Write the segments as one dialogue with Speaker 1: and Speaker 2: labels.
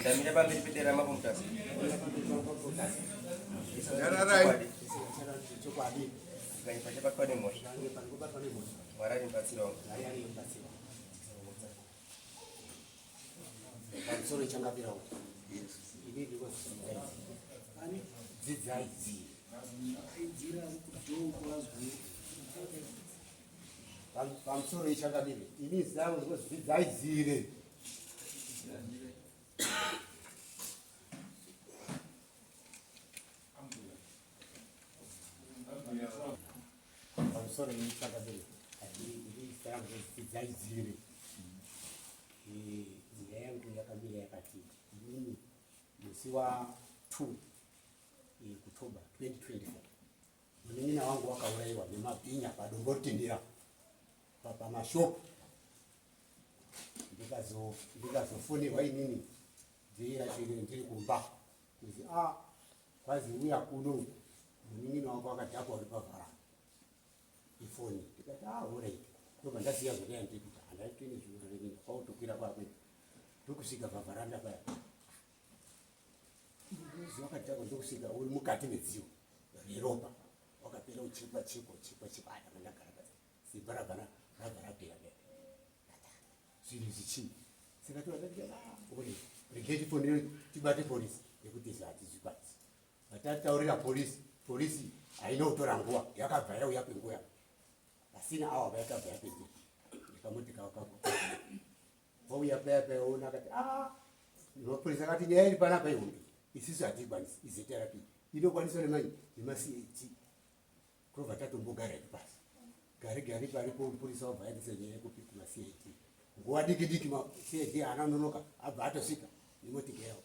Speaker 1: Ndamira pamberi pedare raMambo Mutasa.
Speaker 2: Nyararai.
Speaker 3: Chokwadi.
Speaker 1: Ndikanyepwa chabatwa nemhosva. Mwari ari mubatsiri wangu.
Speaker 3: Mwari ari mubatsiri wangu. Pamusoro ichangapira uko. Ini ndiko ani dzidzai dzii. Pamusoro ichangamire. Ini zita rangu ndiko dzidzai dzire. Pamusoro ichangamire. Ini zita rangu dzidzai dzire. Nyaya yangu yakamira yakati inini musi wa 2 October 2024 munin'ina wangu wakaurayiwa nemabhinya padombotinhira pamashopu ndikazofonehwa inini dhei racho inini ndiri kumba kuzi a ah, kwazi uya kuno munin'ina wako akadhakwa uri pavharanda ifoni ndikati ah orit ndobva ndasiya zvandaya ndiri kuita handaitine zvinhu kwautokwira kwakwe ndokusvika pavharanda paya Muzi wakadhakwa ndokusvika uri mukati medziwo reropa wakapera uchekwa chekwa chekwa chekwa ah, ndanga ndagara pasi simba rabva rabva rapera zvinhu zvichii saka toauri regai tifonere tibate polisi nekuti izvi hatizvikwanisi vatataurira polisi polisi haina kutora nguva yakabva yauya kwenguva pasina awa vayakabva yapedza ndikamuti vauya paya paya ona akati ah mapurisa akati nyaya iri panapa ihombe isisu hatiikwanisi iztrp inokwaniswa nemanyi nemacat tobva tatombogara hedu pasi gari gari paripo mupurisa wabva aendesa nyaya yekupi kumacat nguva diki diki macat haana nonoka abva atosvika nemotika yavo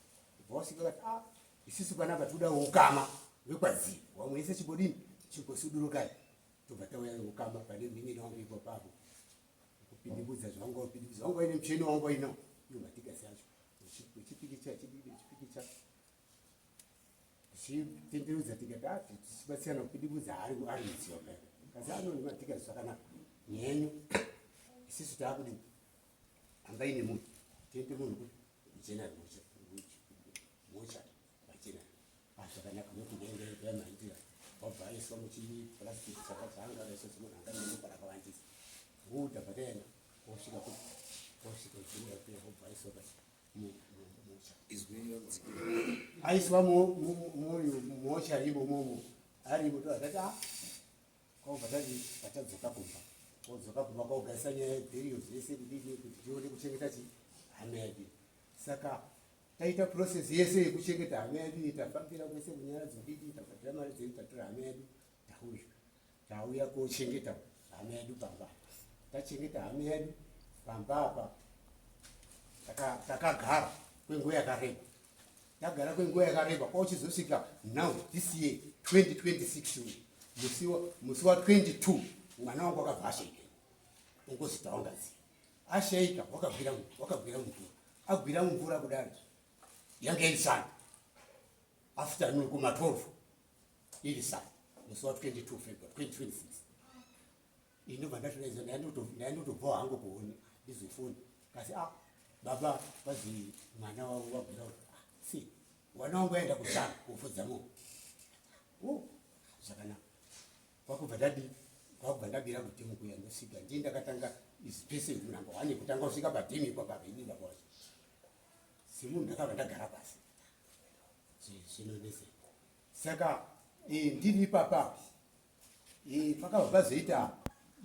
Speaker 3: bva wasvika kati ah isisu panapa tikuda ukama wekwazivi wamwe ese chimbodini chimbosudurukai tobva tauya ukama pane mhingina wangu ipapapo kupindimudza zvavanga vapindimudza vanga vaine mucheni wanga vainawo iyo matigasi acho uchipikicha chididi uchipikicha tichitenderudza tikati ah, tichibatsirana kupindimudza ari ari mudziyo paya kasi anoni matigasi zvakanaka nyenyu isisu taakudii hambai nemunhu tiende munhu kujenari mocha pachena ah, zvakanaka nokuengeemaitira wabva aiswa muchiplastic chakadzanga akaiswa chimunhu anga neropa rakawandisa huta bataenda osvika osvika obva aiswa aiswa mumocha imomomo arimo toatati ah, kwabva tati patadzoka kumba kodzoka kumba kwakugarisa nyaya yebheriyo zvese kudini kuti tione kuchengeta chi hama yedu saka Taita process yese yekuchengeta hama yedu tafambira kwese kunyara dzodidi tabhadhira mari dzedu tatora hama yedu tauya tauya kochengeta hama yedu pamba tachengeta hama yedu pamba apa takagara kwenguva yakareba tagara kwenguva yakareba kwauchizosvika now this year 2026 musi wa 22 mwana wangu akabva ashaika ungozita wangaziva ashaika wakagwira wakagwira mumvura agwira mumvura kudaro yange iri sana afternoon kuma 12 iri sana musi wa 22 february 2026 inobva ndatodaidza ndaindotobvawo hangu kuhoni ndizofoni kasi a ah, baba vazi mwana wavo vagwira kuti ah, si mwana wangu aenda kushana kufudza mombe oh, zvakanaka Kwakubva ndadii? Kwakubva ndabira kudhimu kuya ndosvika ndii ndakatanga is person number one kutanga kusvika padhimu ipapa ini baba wacho. Semunhu ndakabva ndagara pasi. Zvinonetsa. Saka eh, ndiri ipapa eh, pakabva pazoita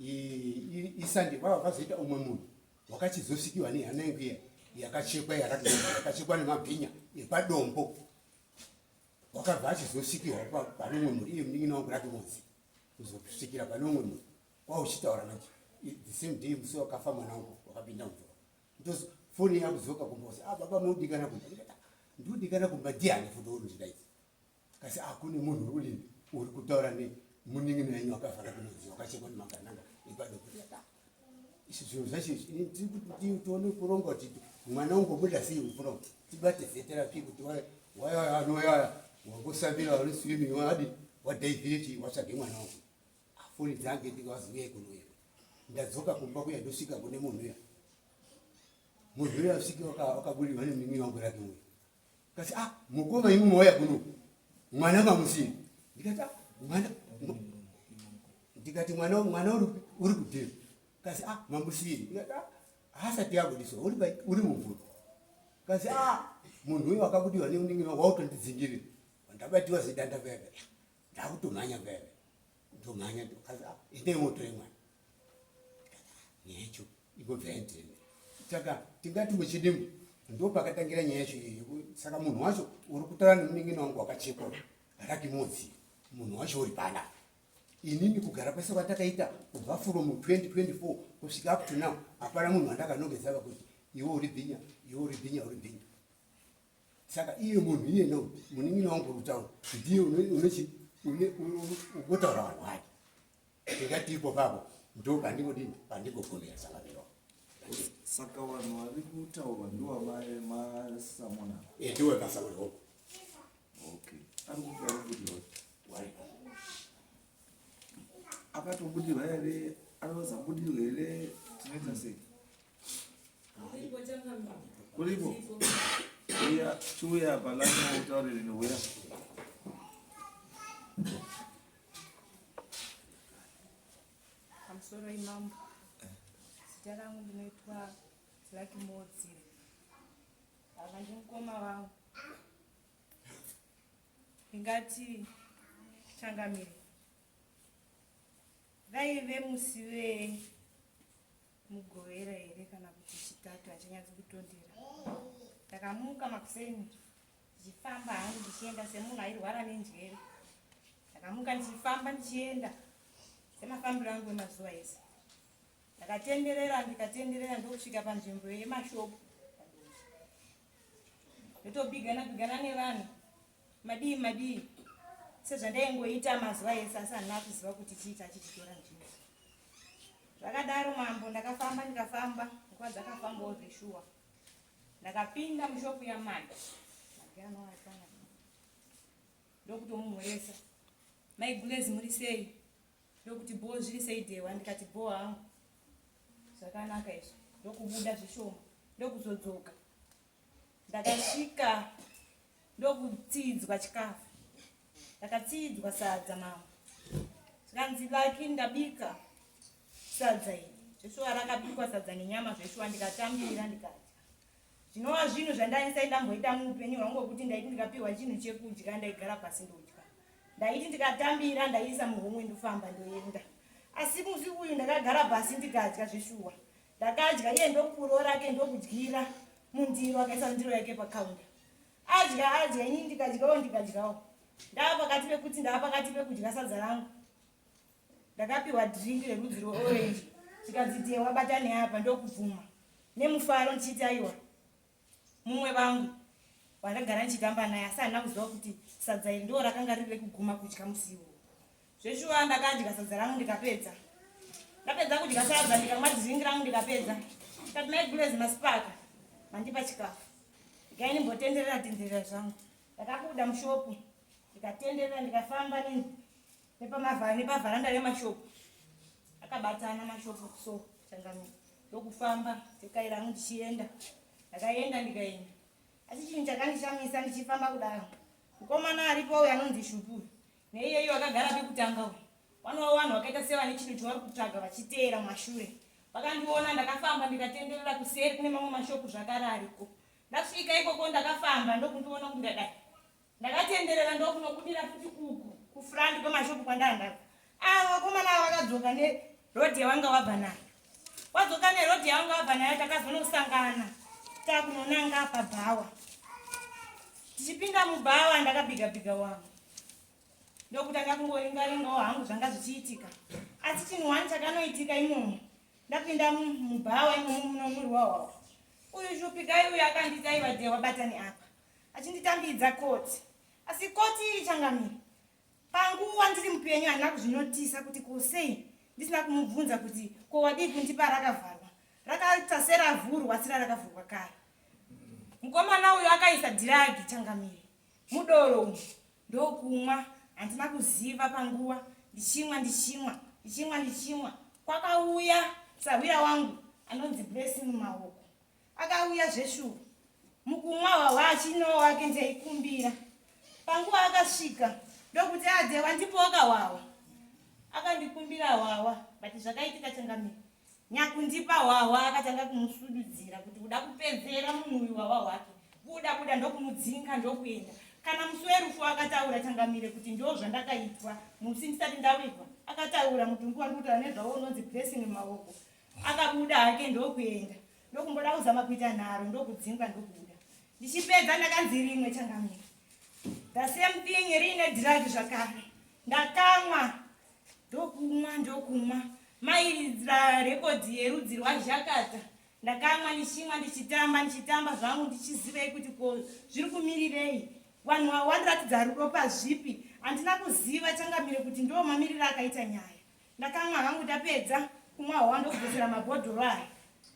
Speaker 3: eh, isande pakabva pazoita umwe munhu wakachizosvikiwa nehana yangu iya yakachekwa yakachekwa nemabhinya epadombo wakabva achizosvikirwa pane umwe munhu iye munin'ina wangu rake monzi kuzosvikira pane umwe munhu kwauchitaura manje the same day musi wakafa mwana wangu wakapinda mumvura ndozo foni yakudzoka kumba usi ah baba munodikana kumba ndikati ah, ndodikana kumba ndiani futi uri ndidaidzi kasi ah kune munhu uri kudini uri kutaura ne munin'ina yenyu akafa rake monzi wakachekwa nemagananga ipadopo ndikati ah izvi zvinhu zvacho izvi tione kuronga kuti mwana ungobuda sei mvura tibate zeterapi kuti waya anoyaya wangosambira vari swimming wadi wadaivhire watsvage mwana wangu afoni dzange ndikawaziuya kunoya ndadzoka kumba kuya ndosvika kune munhu uya munhu uya asvike wakabudirwa nemimi wangu rake uya Kasi ah, mukoma imwe mauya kuno mwana mamusina. Ndikati ah, mwana ndikati mwana mwana uri uri kudhira. Kasi ah, mamusina. Ndikati ah, haasati abudiswa uri pai uri mumvura. Kasi ah, munhu uyu wakabudiwa nemunin'ina wangu wautondidzingirira. Ndabatiwa zidanda paya paya. Ndakutomhanya paya paya. Ndomhanya kasi ah, endai motore mwana. Necho igobva yandiremera. Saka tingati muchidimbu ndopakatangira nyaya yacho iyoyo. Saka munhu wacho uri kutaura nemunin'ina wangu wakachekwa raki modzi munhu wacho uri panapa. Inini kugara kwese kwatakaita kubva from 2024 kusvika up to now hapana munhu wandakanongedza kuti iwe uri bhinya, iwe uri bhinya, uri bhinya. Saka iye munhu iye no munin'ina wangu uri kutaura ndiye unechi unotaura vanhu vake. Ndingati ipo papo ndo pandingodini pandingogomera saka
Speaker 2: Saka vanhu vari kutaurwa ndiwamasamona.
Speaker 3: Eh, ndiwe masamona.
Speaker 2: Okay. Ari kubudirwa akatobudirwa here anozabudirwa here tinoita sei kuripo uya chiuya palani utaurire neuya
Speaker 4: Pamusoro imambo. Zita rangu ndinoitwa Lucky Modzire. Ava ndimukoma vangu. Ndingati changamire. Vaive musi wemugovera here kana kuti chitatu hachinyatsi kutondera. Ndakamuka makuseni ndichifamba hangu ndichienda semunhu airwara nenjere. Ndakamuka ndichifamba ndichienda semafambiro angu emazuva ese. Ndakatenderera ndikatenderera ndokusvika panzvimbo yemashopu ndotobigana bigana nevanhu madii madii sezvandaingoita mazuva ese asi handina kuziva kuti chii chachichitora nzvimbo. Zvakadaro mambo ndakafamba ndikafamba nguva dzakafambawo zveshuwa. Ndakapinda mushopu yamagi magi anowanikwa ndokutomumhoresa mai Gulezi muri sei ndokuti bhoo zviri sei dhewa ndikati bhoo hangu zvakanaka izvi ndokubuda zvishoma ndokuzodzoka ndakasvika ndokutsiidzwa chikafu ndakatsiidzwa sadza mama zvikanzi laki ndabika sadza iri zveshuwa rakabikwa sadza nenyama zveshuwa ndikatambira ndikadya zvinova zvinhu zvandaisai ndamboita muupenyu hwangu hwekuti ndaiti ndikapiwa chinhu chekudya ndaigara pasi ndodya ndaiti ndikatambira ndaiisa muhomwe ndofamba ndoenda asi musi uyu ndakagara pasi ndikadya zveshuwa ndakadya iye ndokuro rake ndokudyira mundiro akaisa ndiro yake pakaunda adya adya ini ndikadyawo ndikadyawo ndava pakati pekuti ndava pakati pekudya sadza rangu Ndakapiwa drink rerudzi rweorange zvikanzi Dee wabata neapa ndokubvuma nemufaro ndichiti aiwa mumwe vangu wandagara ndichitamba naye asi handina kuziva kuti sadza iri ndoo rakanga riri rekuguma kudya musi iwowo. Zveshuwa ndakadya sadza rangu ndikapedza. Ndapedza kudya sadza ndikamwa drink rangu ndikapedza. Ndikati mai Gulezi masipaka mandipa chikafu. Ndikai ndimbotenderera tenderera zvangu. Ndakabuda mushopu ndikatenderera ndikafamba nepavharanda remashopu akabatana mashopu so changamira ndokufamba tekaira ndichienda ndakaenda ndikaenda asi chinhu chakandishamisa ndichifamba kudaro mukomana aripo uyo anonzi shupu neiyeyo akagara pekutanga uyu vanova vanhu vakaita sevane chinhu chavari kutsvaga vachiteera mumashure vakandiona ndakafamba ndikatenderera kuseri kune mamwe mashopu zvakare ariko ndasvika ikoko ndakafamba ndokundiona kuti ndadai Ndakatenderera ndokunobudira futi uku kufront kwemashop kwandanga ndabva. Ava vakomana ava vakadzoka neroad yavanga vabva nayo. Wadzoka neroad yavanga vabva nayo takazonosangana takunonanga pabhawa. Tichipinda mubhawa ndakabiga biga wangu. Ndokutanga kungoringa ringawo hangu zvanga zvichiitika. Asi chinhu wani chakanoitika imomo. Ndapinda mubhawa imomo munomwirwa hwahwa. Uyu shupikai uyu akanditi aiwa dewa batani apa. achinditambidza koti asi koti iri changamire panguva ndiri mupenyu handina kuzvinotisa kuti ko sei ndisina kumubvunza kuti ko wadii kundipa rakavharwa rakaita seravhurwa asi rarakavhurwa kare mukomana uyu akaisa dhiragi changamire mudoro umu ndokumwa handina kuziva panguva ndichimwa ndichimwa ndichimwa ndichimwa kwakauya sahwira wangu anonzi blessing maoko akauya zveshuwa. Mukumwa hwahwa achinowo wake ndaikumbira. Panguva akasvika ndokuti adhewa ndipoka hwahwa. Akandikumbira hwahwa but zvakaitika changamire. Nyakundipa hwahwa akatanga kumusududzira kuti kuda kupedzera munhu uyu hwahwa hwake. Buda buda ndokumudzinga ndokuenda. Kana musi werufu akataura changamire kuti ndo zvandakaitwa musi ndisati ndawigwa. Akataura mutumbi wandikutaura nezvawo unonzi Blessing Maoko. Akabuda hake ndokuenda. Ndokumboda kuzama kuita nharo ndokudzingwa ndokubuda. Ndichipedza ndakanzi rimwe changamire. The same thing riine drug zvakare. Ndakamwa ndokumwa ndokumwa mairidzira rekodhi yerudzi rwazhakata. Ndakamwa ndichimwa ndichitamba ndichitamba zvangu ndichizivei kuti ko zviri kumirirei. Vanhu ava wandiratidza rudo pazvipi? Handina kuziva changamire kuti ndo mamiriro akaita nyaya. Ndakamwa hangu ndapedza kumwa hwa ndokudzosera mabhodhoro aya.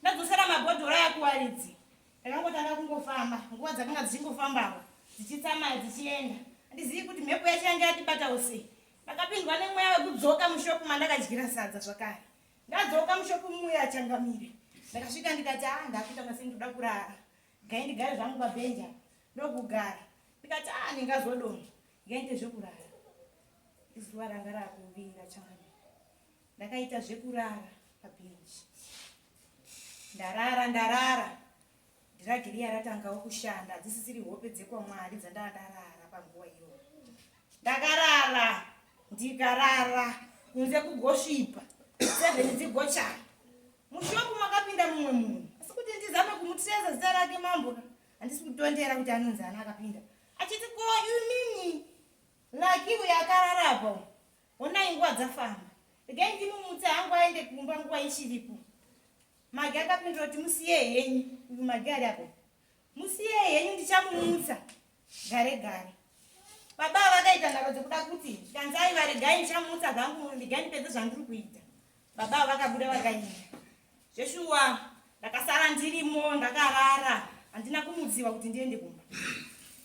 Speaker 4: Ndadzosera mabhodhoro aya kuvaridzi. Ndakangotanga kungofamba, nguva dzakanga dzichingofambawo dzichitsamaya dzichienda. Handizivi kuti mhepo yacho yanga yatibatawo sei. Ndakapindwa nemweya wekudzoka mushopu mandakadyira sadza zvakare. Ndadzoka mushopu muya changamire. Ndakasvika ndikati ah ndakutanga sei ndoda kurara. Gai ndigare zvangu pabhenji apa. Ndokugara. Ndikati ah ndingazodonha. Ngaite zvekurara. Izuva ranga rakuvira changamire. Ndakaita zvekurara pabhenji. Ndarara ndarara. Dhiragi riya ratangawo kushanda hadzisisiri hope dzekwaMwari dzandandarara panguva iyoyo. Ndakarara ndikarara kunze kugosvipa seven dzigochaya. Mushopu makapinda mumwe munhu asi kuti ndizame kumutireza zita rake mambo handisi kutondera kuti anonzi ana akapinda achiti ko imimi Lucky uyo akarara apa uyu honai nguva dzafamba regai ndimumutse hangu aende kumba nguva ichiripo. Magi akapindura kuti musiye henyu uyu Magi ari apo musiye henyu ndichamumutsa gare gare. Baba vakaita nharo dzekuda kuti zvikanzi aiwa regai ndichamutsa zvangu regai ndipedze zvandiri kuita. Baba vakabuda vakaenda. Zveshuwa ndakasara ndirimo ndakarara handina kumutsiwa kuti ndiende kumba.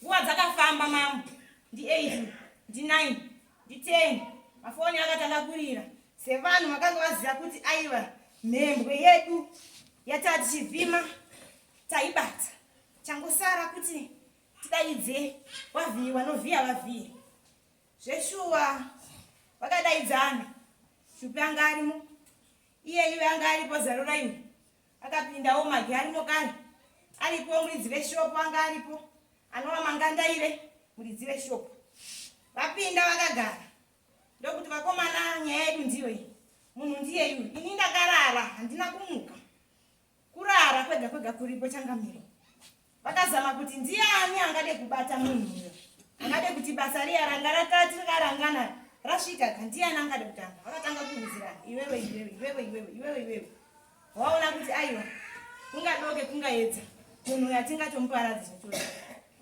Speaker 4: Nguva dzakafamba mambo ndi 8 ndi 9 ndi 10 mafoni akatanga kurira sevanhu vakanga vaziva kuti aiwa mhembwe yedu yataa tichivhima taibata changosara kuti tidaidze wavhiyi wanovhiya vavhiye Zveshuwa vakadaidzana. Shupi anga arimo. Iye iwe anga aripo zarura iwe. Akapindawo Magi arimo kare. Aripo muridzi veshopu anga aripo. Anova Mangandaire muridzi veshopu. Vapinda vakagara. Ndokuti vakomana nyaya yedu ndiyo iyi. Munhu ndiye iwe. Ini ndakarara handina kumuka. Kurara kwega kwega kuripo changamire. Vakazama kuti ndiani angade kubata munhu uyo. Angade kuti basa riya ranga rakati rakarangana rasvika ka ndiani angade kutanga. Vakatanga kurudzirana iwewe iwewe iwewe iwewe iwewe iwewe. Waona kuti aiwa kungadoke kungaedza munhu uyo atingatomuparadzi zvachose.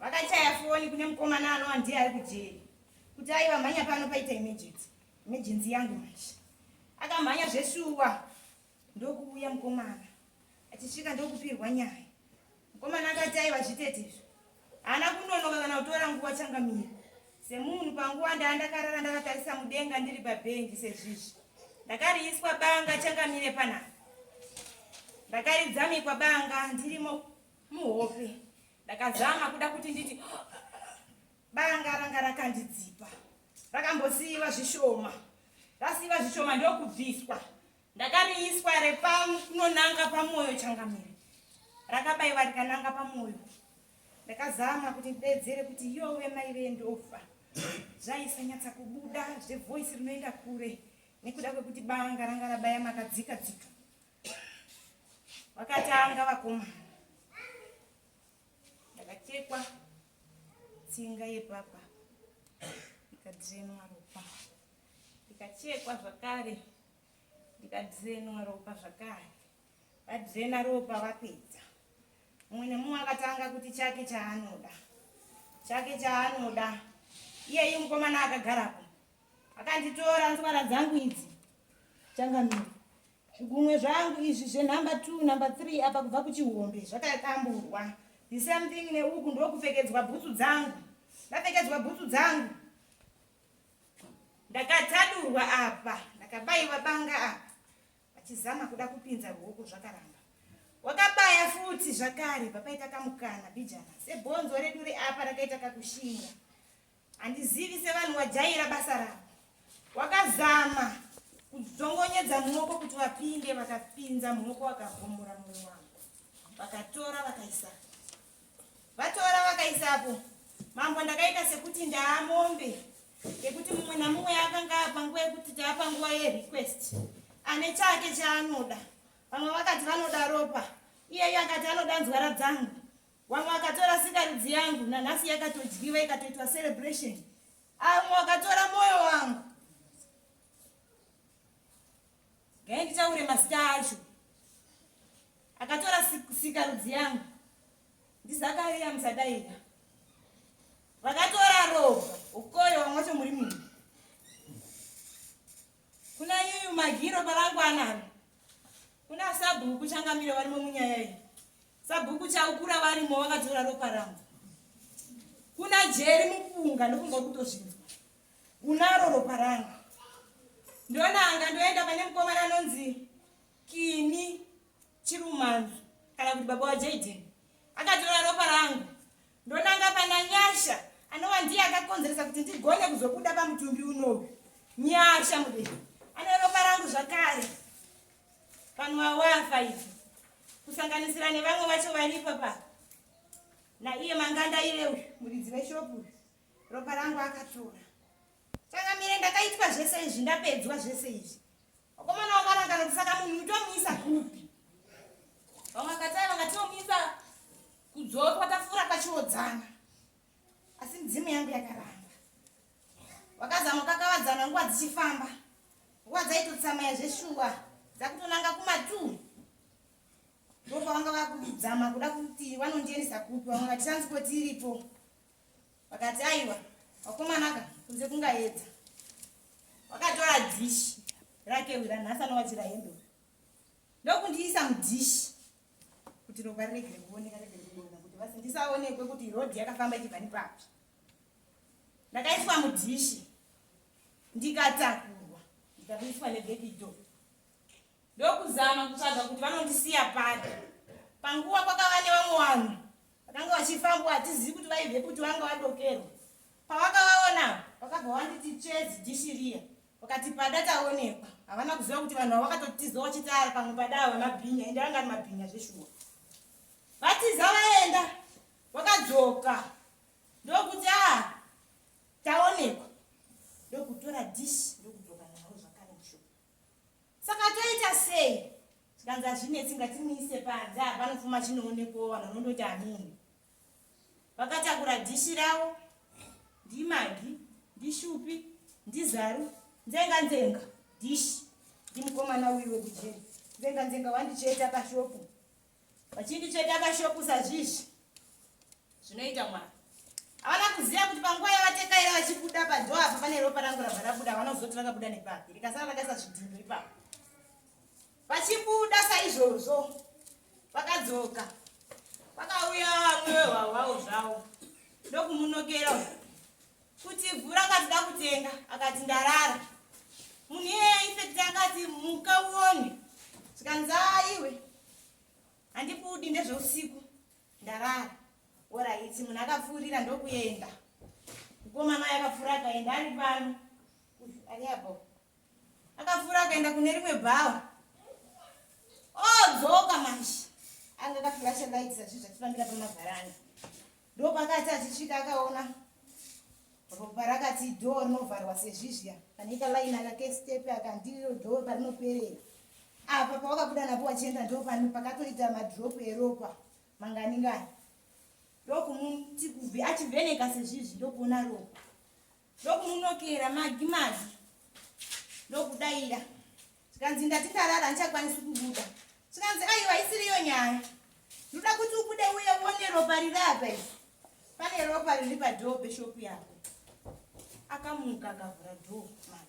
Speaker 4: Vakachaya foni kune mukomana anova ndiye ari kujeri kuti aiwa mhanya pano paita emergency. Emergency yangu manje. Akamhanya zveshuwa Ndokuuya mukomana achisvika ndokupirwa nyaya. Mukomana akati aiwa zvitete izvo. Haana kunonoka kana kutora nguva changamire. Semunhu panguva ndaa ndakarara ndakatarisa mudenga ndiri pabhenji sezvizvi. Ndakariiswa banga changamire panapa. Ndakaridzamikwa banga ndirimo muhope. Ndakazama kuda kuti nditi banga ranga rakandidzipa. Rakambosiiwa zvishoma. Rasiiwa zvishoma ndokubviswa. Ndakariiswa repanonanga pamwoyo changamire. Rakabaiwa rikananga pamwoyo. Ndakazama kuti ndidedzere kuti yowe mai vee ndofa. Zvaisanyatsa kubuda zvevoice rinoenda kure nekuda kwekuti banga ranga rabaya makadzika dzika. Vakatanga vakomana. Ndakachekwa tsinga yepapa ikadrenwa ropa. Ndikachekwa zvakare ndikadrenwa ropa zvakare vadrena ropa vapedza mumwe nemumwe akatanga kuti chake chaanoda chake chaanoda iyeyu mukomana akagarapo akanditora nzwara dzangu idzi changamire zvigunwe zvangu izvi zvenumber 2 number 3 apa kubva kuchihombe zvakadamburwa the same thing neuku ndokupfekedzwa bhutsu dzangu ndapfekedzwa bhutsu dzangu Ndakatadurwa apa, ndakabaiwa banga apa. Vachizama kuda kupinza ruoko zvakaramba. Wakabaya futi zvakare papaita kamukana bhijana sebhonzo redu reapa rakaita kakushinga. Handizivi sevanhu wajaira basa ravo. Wakazama kudzongonyedza muoko kuti vapinde, vakapinza muoko vakavhomora mwoyo wangu. Vakatora vakaisa. Vatora vakaisapo. Mambo ndakaita sekuti ndaamombe yekuti mumwe namumwe akanga apa nguva yekuti taapa nguva yerequest. Ane chake chaanoda. Vamwe vakati vanoda ropa. Iyeyu akati anoda nzwara dzangu. Vamwe vakatora sikarudzi yangu nanhasi yakatodyiwa ikatoitwa celebration. Amwe vakatora moyo wangu. Gai nditaure mazita acho. Akatora sikarudzi yangu. NdiZakaria Musadaira. Vakatora ropa. Ukoyo vamwe vacho muri munhu. Kuna yuyu Magi ropa rangu anaro. Kuna sabhuku Changamire varimo munyaya iyi. Sabhuku Chaukura varimo vakatora ropa rangu. Kuna Jerry Mupunga ndofunga kutozvinzwa. Unaro ropa rangu. Ndonanga ndoenda pane mukomana anonzi Kini Chirumanzu kana kuti baba waJayden. Akatora ropa rangu. Ndonanga pana Nyasha anova ndiye akakonzeresa kuti ndigone kuzobuda pamutumbi unoyu. Nyasha mudeni ane ropa rangu zvakare. Vanhu vawafa izvi kusanganisira nevamwe vacho varipo pa naiye Mangandaire uyu muridzi weshopu uyu ropa rangu akatora. Changamire ndakaitwa zvese izvi ndapedzwa zvese izvi. Vakomana vakarangana kuti saka munhu tomuisa kupi? Vamwe vakatai vakatomuisa kudzotwa tafura kwachiodzana. Asi midzimu yangu yakaramba. Vakazama kukakavadzana nguva dzichifamba. Nguva dzaitotsamaya zveshuwa dzakutonanga kumatu. Ndopavanga vakudzama kuda kuti vanondiendesa kupi vamwe vati transport iripo. Vakati aiwa vakomanaka kunze kungaedza. Vakatora dhishi rake wira nhasi anowachira hembe ndokundiisa mudhishi kuti ropa riregere kuoneka regere kudonha kuti vasi ndisaonekwe kuti rodhi yakafamba ichibva nepapi. Ndakaiswa mudhishi ndikatakurwa ndikabudiswa nebhekidho ndokuzama kutsvaga kuti vanondisiya papi. Panguva kwakava nevamwe vanhu vakanga vachifambwa hatizivi kuti vaibve kuti vanga vadokerwa. Pavakavaona vakabva vanditi tsvezi dhishi riya vakati pada taonekwa. Havana kuziva kuti vanhu ava vakatotiza vachiti pamwe pada ava mabhinya ende vanga ari mabhinya zveshuwa. Vatiza vaenda vakadzoka ndokuti a taonekwa ndokutora dhishi ndokudzoka naro zvakare mushopu. Saka toita sei? Zvikanzi hazvinetsi ngatimuise panze apa anofuma chinoonekwawo vanhu vanondoti amini. Vakatakura dhishi ravo ndimagi ndishupi ndizaru nzenga nzenga dhishi ndimukomana uyu wekujeri nzenga nzenga wandicheta pashopu vachindicheta pashopu sazvizvi zvinoita Mwari. Havana kuziva kuti panguva yavatekaira vachibuda padho apa pane ropa rangu rabva rabuda, havana kuziva kuti rakabuda nepapi, rikasara rakaisa zvidhindo ipapo. Vachibuda saizvozvo vakadzoka, vakauya vamwe vehwahwawo zvavo ndokumunokera kuti vhura akati da kutenga, akati ndarara. Munhu iyeye infekti akati muka uone, zvikanzi aiwe handibudi ndezveusiku Ndarara. Oraiti munhu akapfuurira ndokuenda. Mukomana akapfuura akaenda ari pano. Ari apo. Akapfuura akaenda kune rimwe bhawa. Odzoka manje. Anga akaflasha light sazvi zvachifambira pamavharanda. Ndopakati achisvika akaona ropa rakati dhoo rinovharwa sezvizviya. Pane kalaini aka kestepe aka ndiro dhoo parinoperera. Apa pawakabuda napo wachienda ndopano pakatoita madrop eropa mangani ngani ndokumuti kubve achivheneka sezvizvi ndokuona ropa ndokumunokera magi magi ndokudaira zvikanzi ndati ndarara handichakwanisi kubuda zvikanzi aiwa isiriyo nyaya ndoda kuti ubude uye uone ropa riri apa iri pane ropa riri padhoo peshopu yako akamuka akavhura dhoo magi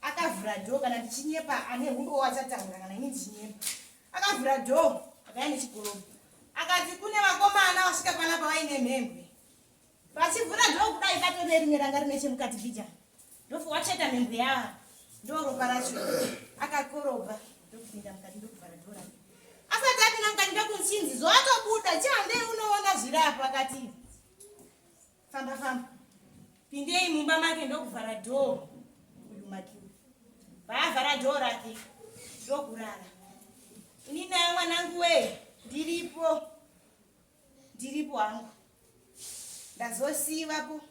Speaker 4: Akavhura door kana ndichinyepa ane humbo achataura kana ini ndichinyepa. Akavhura door akaya nechikorobho. Akati kune vakomana vasvika panapa vaine mhembwe. Vachivhura door kudai pato nerimwe ranga rine chemukati bija. Ndofu wacheta mhembwe yava. Ndoropa racho. Akakorobha ndokupinda mukati ndokuvhara door rake. Asati apinda mukati ndokunchinzi zvatobuda chihandei unoona zviri apo akati famba famba pindei mumba make ndokuvhara dhoo uyu makiwe paavhara dhoo rake ndokurara ini naye mwanangu wee ndiripo ndiripo hangu ndazosivapo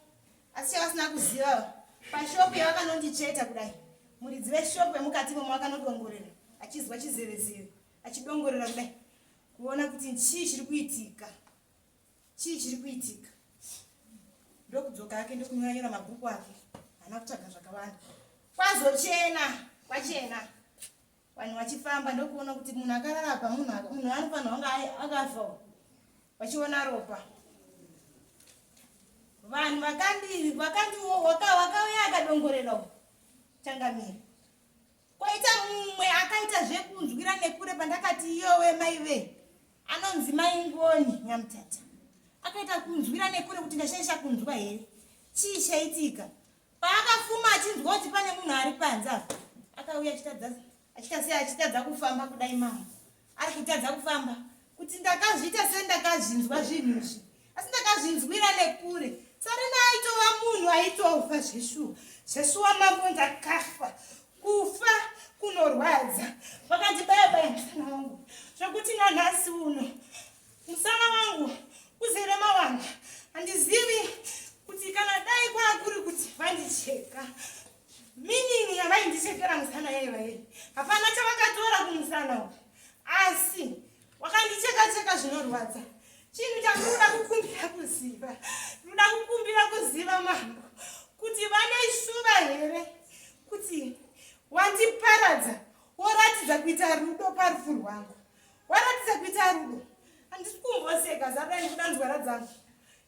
Speaker 4: asi chavasina kuziva pashopu yavakanonditsveta kudai muridzi veshopu yemukati imomo akanodongorera achizwa chizevezeve achidongorera kudai kuona kuti chii chiri kuitika chii chiri kuitika ndokudzoka ake ndokunyora nyora mabhuku ake haana kutsvaga zvakawanda kwazochena kwachena vanhu vachifamba ndokuona kuti munhu akarara apa munhu anofanirwa kunge akafa vachiona ropa vanhu vakauya akadongorera changamire Koita mumwe akaita zvekunzwira nekure pandakati yowe maive anonzi mai Ngoni Nyamutata akaita kunzwira nekure kuti ndashaisha kunzwa here chii chaitika paakafuma achinzwa kuti pane munhu ari panze apa akauya achitadza achita sei achitadza kufamba kudai mama ari kutadza kufamba kuti ndakazviita sendakazvinzwa zvinhu izvi asi ndakazvinzwira nekure sarina aitova munhu aitofa zveshuwa zveshuwa mambo ndakafa kufa kunorwadza vakandibaya baya musana wangu zvekuti nanhasi uno musana wangu uzere mawanga handizivi kuti kana dai kwakuri kuti vandicheka meaning yavaindichekera musana yaiva yei hapana chavakatora kumusana uku asi wakandicheka cheka zvinorwadza chinhu chandinoda kukumbira kuziva ndinoda kukumbira kuziva mambo kuti vane shuva here kuti wandiparadza woratidza kuita rudo parufu rwangu waratidza kuita rudo handisi kumboseka zadai ndikuda nzwara dzangu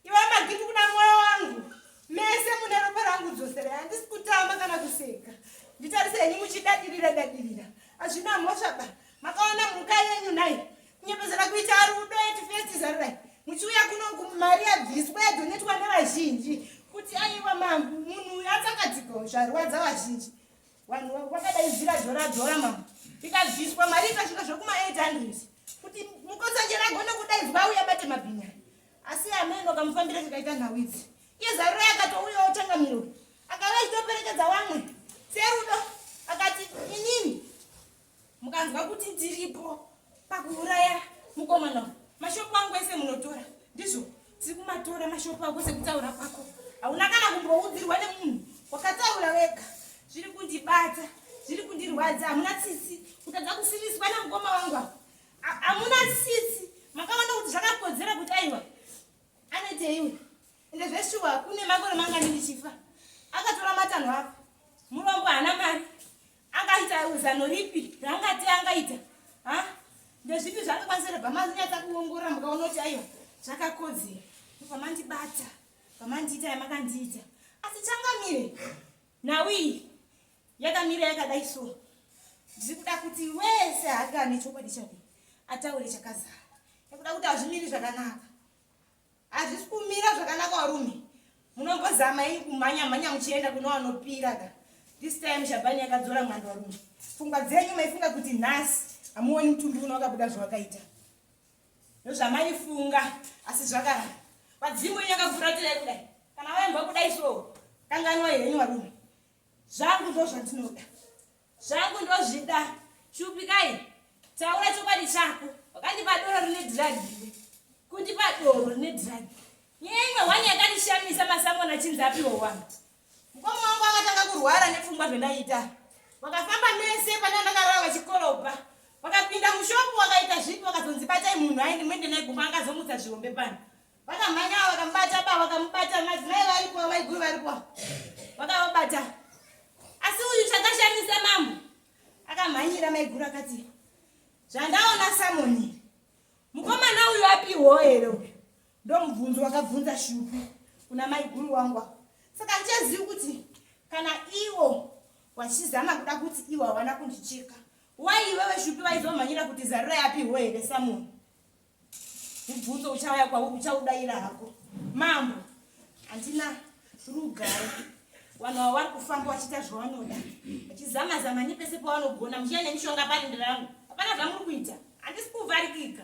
Speaker 4: iwe magiti kuda mwoyo wangu mese mune ropa rangu dzoserai handisi kutamba kana kuseka nditarise henyu muchidadirira dadirira hazvina mhosva ba makaona mhuka yenyu nhai kunyepezera kuita rudo at first zarurai muchiuya kuno mari yabviswa yadhonetwa nevazhinji kuti aiwa mambo munhu uyu atsakadziko zvarwadza vazhinji vanhu vakadaidzira dhora dhora mambo ikabviswa mari ikasvika zvekuma 800 kuti mukotsanjera agone kudaidzwa auya bate mabhinya asi ameno kamufambira chakaita nhau idzi iye zarurai akatouyawo changamiro akave achitoperekedza wamwe serudo akati inini mukanzwa kuti ndiripo pakuuraya mukomana mashopu angu ese munotora ndizvo tiri kumatora mashopu ako sekutaura kwako hauna kana kumboudzirwa nemunhu wakataura wega zviri kundibata zviri kundirwadza hamuna tsitsi kutadza kusiriswa namukoma wangu apa hamuna tsitsi makaona kuti zvakakodzera kuti aiwa anoiteiwe ende zveshuwa kune makore mangani ndichifa akatora matanho ako murombo haana mari angaita zano ripi raangati angaita ha ndezvipi zvaangakwanisa rebva manyatsa kuongorora mukaona kuti aiwa zvakakodzera pamandibata pamandiita yamakandiita asi changamire nhau iyi yakamira yakadai so ndiri kuda kuti wese hake ane chokwadi chake ataure chakazara nekuda kuti hazvimiri zvakanaka Hazvisi kumira zvakanaka varume. Munombozama henyu kumhanya mhanya muchienda kune vanopira ka. This time Shabani yakadzora mwando varume. Pfungwa dzenyu maifunga kuti nhasi hamuoni mutumbi uno wakabuda zvawakaita. Ndozvamaifunga asi zvakaramba. Vadzimu yenyu yakafuratirai kudai. Kana vaimbwa kudai so kanganwai henyu varume. Zvangu ndozvandinoda. Zvangu ndozvida. Shupikai, taura chokwadi chako. Wakandipa doro rine drug iwe. Kundipa doro rine drug. Nyaya imwe hwani yakandishamisa masamona achinzi apiwa wangu. Mukoma wangu akatanga kurwara nepfungwa zvendaita. Wakafamba mese pane ndakarara vachikoropa. Wakapinda mushopu wakaita zvipi wakazonzi batai munhu aende muende naye kumba angazomutsa zvihombe pano. Vakamhanya vakamubata ba vakamubata madzimai varipo vaiguru varipo. Vakavabata. Asi uyu chakashamisa mambo akamhanyira maiguru akati zvandaona Samoni mukomana uyu apiwo here uyu ndomubvunzo wakabvunza Shupi kuna maiguru wangu saka ndichazivi kuti kana ivo wachizama kuda kuti ivo hawana kundicheka wai iwewe Shupi waizomhanyira kuti zarura yapiwo here Samoni mubvunzo uchauya kwauri uchaudaira hako mambo handina rugare vanhu ava vari kufamba vachiita zvavanoda vachizama zama nepese pavanogona muchiya nemishonga parindi rangu hapana zvamuri kuita Handisi kuvharikika.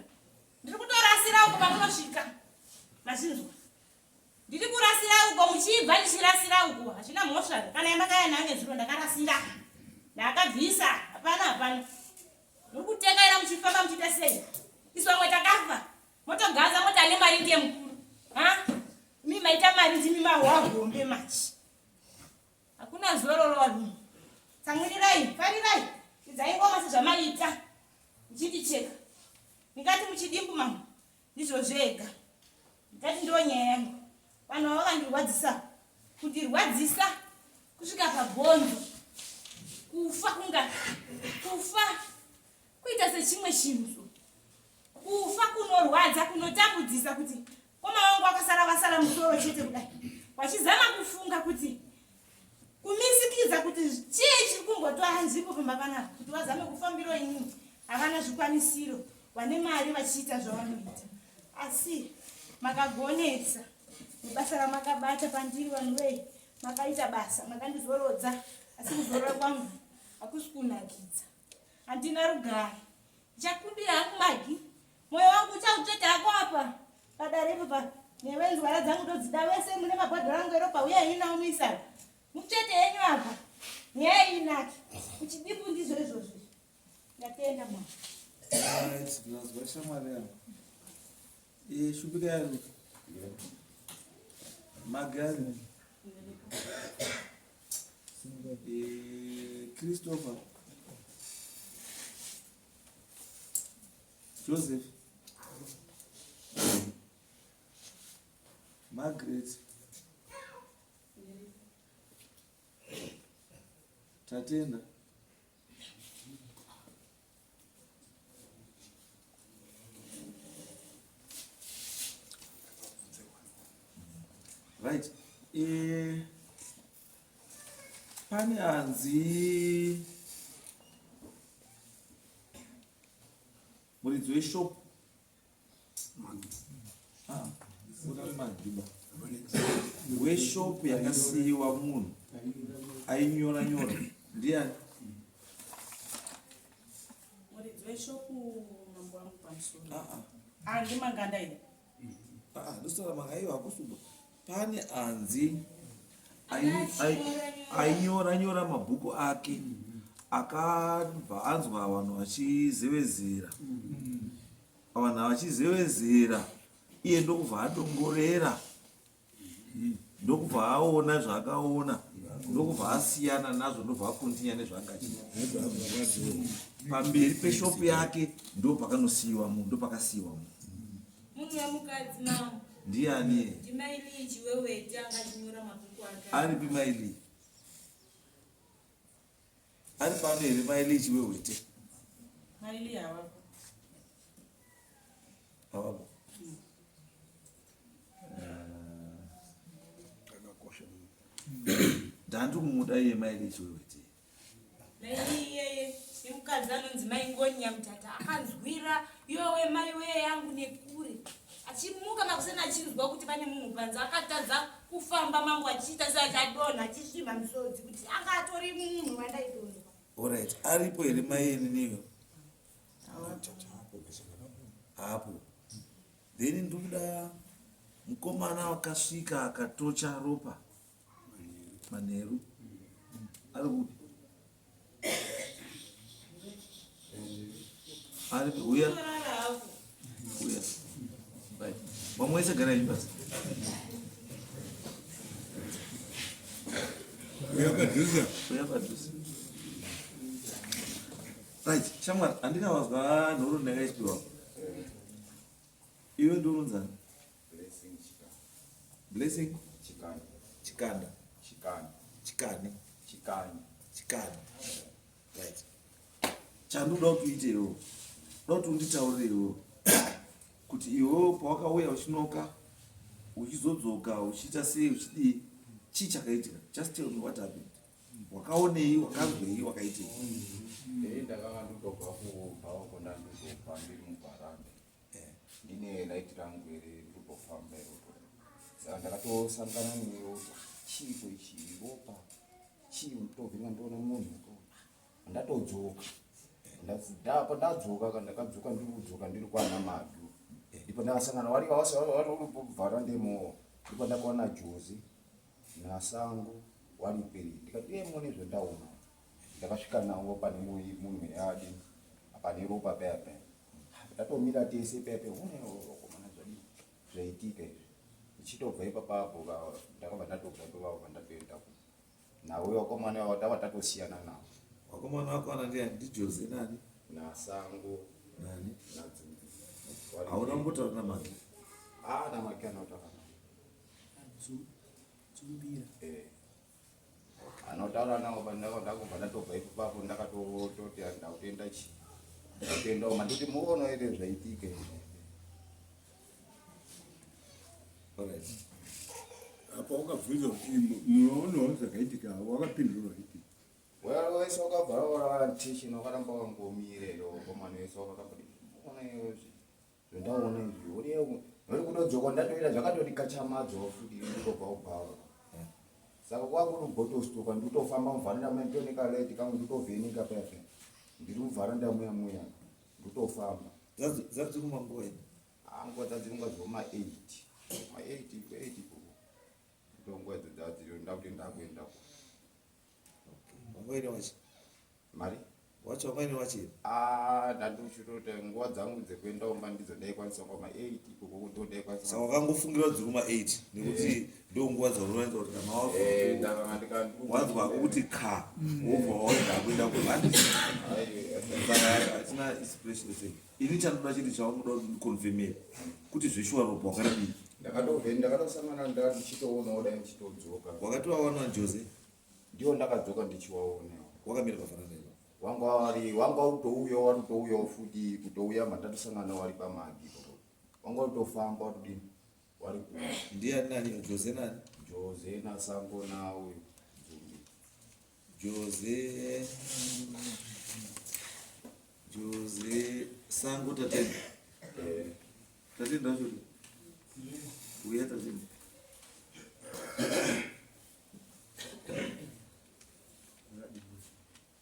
Speaker 4: Ndiri kutorasira uko pamunosvika. Mazvinzwa. Ndiri kurasira uko muchibva ndichirasira uko. Hazvina mhosva. Kana yamakaya nayo nezuro ndakarasira. Ndakabvisa. Hapana hapana. Muri kutekaira muchifamba muchiita sei? Isu vamwe takafa. Motogaza moti ane mari ndiye mukuru. Ha? Imi maita mari ndimi mahwahombe machi. Hakuna zororo varume. Tsamwirirai, farirai. Idzai ngoma sezvamaiita. Muchindicheka. Ndingati muchidimbu mama. Ndizvo zvega. Ndingati ndiwo nyaya yangu. Vanhu ava vakandirwadzisa. Kundirwadzisa kusvika pabhonzo. Kufa kunga kufa kuita sechimwe chinhu. Kufa kunorwadza kunotambudzisa kuti koma wangu wakasara vasara musoro chete kudai. Wachizama kufunga kuti kumisikidza kuti chii chiri kumbotora nzvimbo pamba panapa kuti vazame kufambiro inini havana zvikwanisiro vane mari vachiita zvavanoita asi makagonesa nebasa ramakabata pandiri vanhu vei makaita basa makandizorodza asi kuzorora kwangu hakusi kunakidza handina rugare ndichakumbira hangu magi moyo wangu uchautsveta hako apa padare ipo pa newe nzwara dzangu ndodzida wese mune mabhodhoro angu eropa uye henyu nawo muisana mutsvete henyu apa nyaya inaki kuchidimbu ndizvo izvozvo ndatenda mwana.
Speaker 2: Right, ndinazwa shamwari yangu. Eh, shupika yangu. Magari. Eh, Christopher. Joseph. Margaret. Tatenda. Right. Eh, pane anzi muridzi weshop ah, magiba weshop yakasiyiwa munhu ainyora nyora ndiani?
Speaker 5: Muridzi weshopu mambo wangu pamusoro.
Speaker 2: Ah, ah.
Speaker 5: Ah, ndimanganda ine.
Speaker 2: Ah, ndosara mangaiwa hakusuba. Pane anzi ainyora nyora mabhuku ake akabva anzwa vanhu vachizevezera. Vanhu vachizevezera iye ndokubva adongorera. Ndokubva aona zvaakaona ndokubva asiyana nazvo ndobva akontinya nezvaanga achiita. Pamberi peshopu yake ndopakanosiyiwa munhu ndopakasiyiwa munhu.
Speaker 4: Munhu wemukadzi mambo.
Speaker 2: Ndiani?
Speaker 4: Ndimailii Chiwewete anga achinyora mabhuku ake.
Speaker 2: Aripi Mailii? Ari pano here Mailii Chiwewete?
Speaker 5: Mailii havapo.
Speaker 2: Havapo. Ndandiri kumuda iye Mailii Chiwewete.
Speaker 4: Mailii iyeye nemukadzi anonzi Mai Ngoni Nyamutata akanzwira yowe mai wee yangu nekure. Achimuka makuseni achinzwa kuti pane munhu panze akatadza kufamba mambo achiita seachadonha achisvimha misodzi kuti anga atori munhu wandaitonzwa.
Speaker 2: Alright, aripo here mai eniniyo? Hapo. Then ndikuda mukomana wakasvika akatocha ropa manheru ari kupi? Ari uya uya. Right. Vamwe wese garai pasi.
Speaker 6: Uya padhuze.
Speaker 2: Uya padhuze. Right, shamwari, handingavazwa nhoroondo yakaitwa. Iwe ndononzani?
Speaker 1: Blessing Chikanda.
Speaker 2: Blessing
Speaker 1: Chikanda.
Speaker 2: Chikanda.
Speaker 1: Chikanda.
Speaker 2: Chikani.
Speaker 1: Chikani.
Speaker 2: Chikani. Right. Chandoda kuti uite iwewe. Ndoda kuti unditaurire iwewe. Kuti iwewe pawakauya uchinoka uchizodzoka uchiita sei uchidii chii chakaitika? Just tell me what happened. Wakaonei, wakanzwei, wakaitei?
Speaker 1: Ini ndakanga ndotobva kubva uko ndandotobva ndiri mubharanda. Ndine light rangu iri ndikutofamba iroto. Saka ndakatosangana neropa. Chiiko ichi ropa? Chii ndotobvinga ndoona munhu. Ndatodzoka. Ndapa ndadzoka ka ndakadzoka ndiri kudzoka ndiri kwana Madu. Ndipo ndakasangana wari wasi wari kubvara ndemo. Ndipo ndakaona Jozi naSango wari peri. Ndikati iye muone zvandaona. Ndakasvika navo pane munhu yadi pane ropa paya paya. Tatomira tese paya paya. Une komana zvadii zvaitika izvi. Ndichitobva ipapapo ndakabva ndatobva ipapapo ndatoenda ku Nawe wakomana ava tava tatosiyana navo.
Speaker 2: Wakomana wako ana ndiani? NdiJose nani?
Speaker 1: NaSango.
Speaker 2: Nani?
Speaker 1: NaDzumbi.
Speaker 2: Hauna kumbotaura naMaki?
Speaker 1: Ah, naMaki anotaura naye.
Speaker 5: Dzumbira.
Speaker 1: Eh. Anotaura navo pandaka ndakubva ndatobva ipapo ndakatoti ndakutoenda chi. Ndakutoenda mandoti muono here zvaitika izvi.
Speaker 6: Apa wakabvunza kuti munoona zvakaitika wakapindurwa iti.
Speaker 1: Wese wakabva waratishini wakaramba wangomire komana wese wakaramba ona izvi zvendaona izvi uriye uri kutodzoka ndatoita zvakatondikachamadzo futi ndikobva kubhawa saka kwakuri bhotostoka ndikutofamba muvharanda muya nditooneka light kangu ndikutovheneka paya paya ndiri muvharanda muya muya ndikutofamba
Speaker 2: Dzadziri nguva ino
Speaker 1: Ah, nguva dzadziri nguva dzoma 8 ma 8 8 ikoko ndo nguva idzo dzadziri ndakuti ndakuenda ko
Speaker 2: wangaine wachi
Speaker 1: mari
Speaker 2: wacho wangaine wachi here
Speaker 1: Ah, ndandichitoti nguva dzangu dzekuenda kumba ndidzo ndaikwanisa kuma 8 ikoko ndo ndaikwanisa
Speaker 2: saka wakangofungira kuti dziri kuma 8 nekuti ndo nguva dzaunowanza kuti kana
Speaker 1: Eh, ndakanga ndika
Speaker 2: wanzwa kuti ka wobva waenda kuenda kumba saka hatina inspiration sei ini chandoda chiri chaungoda kuti ndikonfemere kuti zveshuwa ropa wakaradii
Speaker 1: ndakatove ndakatosangana ndichitoonawo dai ndichitodzoka
Speaker 2: wakati wawana jose
Speaker 1: ndiwo ndakadzoka ndichiwaonawo
Speaker 2: wakamira pafaranda ipapo
Speaker 1: wanga wari wanga utouya wari utouyawo futi kutouya mandatosangana wari pamagi ikoko wanga utofamba watodini wari kuuya
Speaker 2: ndiani nani jose nani
Speaker 1: jose nasango nauyu dzumbi
Speaker 2: Jose Jose Sango Tatenda.
Speaker 1: Eh,
Speaker 2: Tatenda wacho uya Tatenda.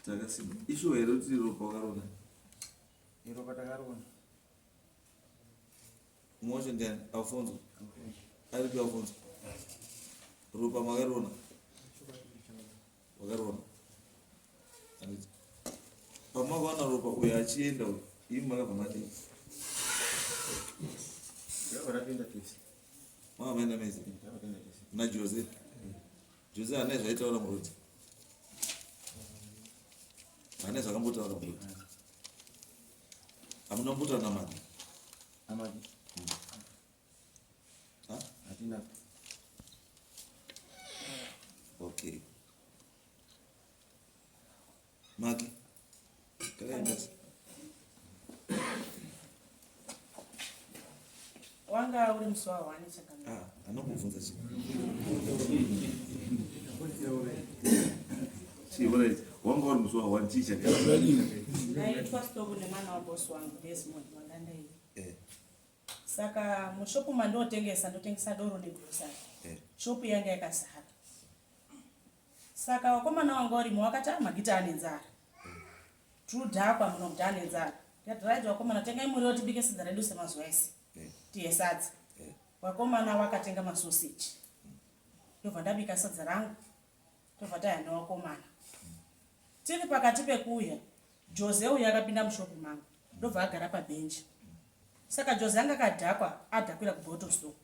Speaker 2: Takasimba. Ishuwa here kuti ropa wakarona?
Speaker 7: Iropa takarona.
Speaker 2: Mumwe wacho ndiani? Alfonso. Aripi Alfonso? Ropa makarona. Wakarona. Anditi. Pamakaona ropa uyo achienda uyo, imi makabva madii?
Speaker 7: Ndakabva tatoenda tese.
Speaker 2: Makabva maenda mese?
Speaker 7: Ndakabva taenda tese.
Speaker 2: Na Jose. Jose haana zvaitaura murodhi. Haana zvakambotaura murodhi. Hamuna kumbotaura naMagi.
Speaker 7: Amagi.
Speaker 2: Ha?
Speaker 7: Hatina.
Speaker 2: Okay. Magi. Karaenda.
Speaker 5: Wanga uri musi wa 1 chakanaka.
Speaker 2: Ah, anokubvunza chii? Chii, alright. Wanga uri musi wa 1 chii chakaitika?
Speaker 5: Ndaitwa stoko nemwana waboss wangu Desmond wanga ndaiye.
Speaker 2: Eh,
Speaker 5: Saka mushopu mandotengesa ndotengesa doro negrocery.
Speaker 2: eh.
Speaker 5: Shopu yanga yakazara. Saka wakomana wanga urimo wakati ah magita ane nzara. Trudhakwa muno kuti ane nzara. Ndikati right wakomana tengai muriwo tibike sadza redu semazuva ese.
Speaker 2: Eh.
Speaker 5: Tiye sadza.
Speaker 2: Eh.
Speaker 5: Wakomana wakatenga masoseji. Ndobva ndabika sadza rangu. Tobva taya newakomana. Tiri pakati pekuuya, Jose uyu akapinda mushopu mangu. Ndobva agara pabhenji. Saka Jose anga akadhakwa, adhakwira kubottle store.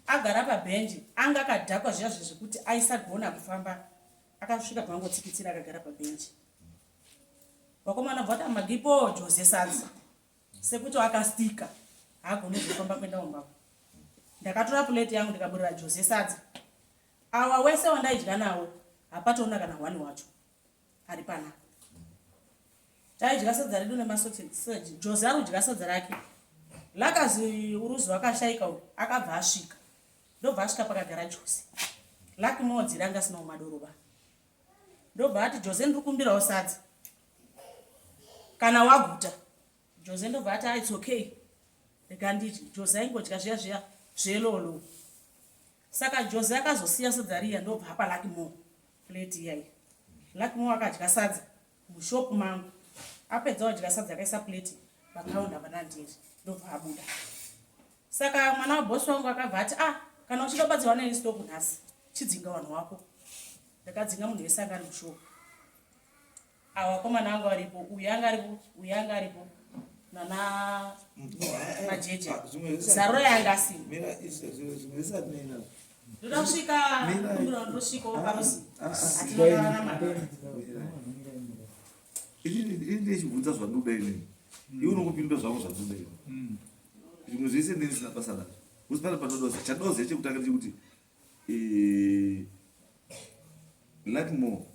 Speaker 5: Agara pabhenji, anga akadhakwa zviya zviya zvekuti aisagona kufamba. Akasvika pangotsikitsira akagara pabhenji. Vakomana bva vati magipo Jose sadza. Sekuti akastika, haagoni kuzofamba kuenda kumba. Ndakatora plate yangu ndikaburira Jose sadza. Awa wese wandaidya nawo hapatoona kana one wacho ari panapa. Taidya sadza redu nemasoseji. Jose ari kudya sadza rake. Lakazi uruzi wakashaika uyu akabva asvika. Ndobva asvika pakagara Jose. Lucky Modzi ranga asina kumadoroba. Ndobva ati Jose ndiri kumbirawo sadza. Kana waguta. Jose ndobva ati ah, it's okay. Rega ndidye. Jose aingodya zviya zviya zvelolo. Saka Jose akazosiya sadza riya ndobva apa Lucky Mo plate iya iya. Lucky Mo akadya sadza mushop mangu. Apedza kudya sadza akaisa plate pakaunda pana ndiri ndobva abuda. Saka mwana waboss wangu akabva ati ah kana uchida kubatsirwa neni stop nhasi chidzinga vanhu wako. Ndakadzinga munhu wese anga ari mushop. Awa vakomana vanga varipo uyu anga aripo uyu anga aripo nana majeje.
Speaker 2: Ah, zvimwe zvese-
Speaker 5: Zaro yanga asina.
Speaker 2: Mira, izvi- zvimwe zvese hatinei nazvo.
Speaker 5: Ndoda kusvika
Speaker 2: Mira.
Speaker 5: kumbira ndosvikawo paruzi.
Speaker 2: Ah, ah.
Speaker 5: Hatina mari.
Speaker 2: Ini ndechibvunza zvandoda inini. Iwe unongopindura zvako zvandoda ini. Zvimwe zvese ndini ndisina basa nazvo. Kusi pane panodoza. Chandoziva chekutanga ndechekuti eh, Luckmore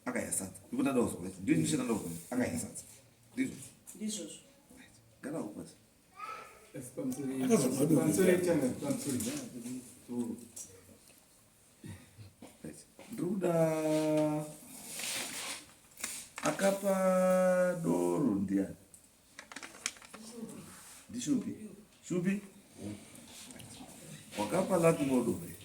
Speaker 2: akaya sadza. Ndipo ndada kuzwa. Ndiyo chinhu chandada kuzwa. Akaya sadza. Ndizvo.
Speaker 5: Ndizvozvo.
Speaker 2: Gara uko basi. Right. Ndiri kuda akapa doro ndiani? Ndishupi. Shupi? Wakapa Luckmore doro here?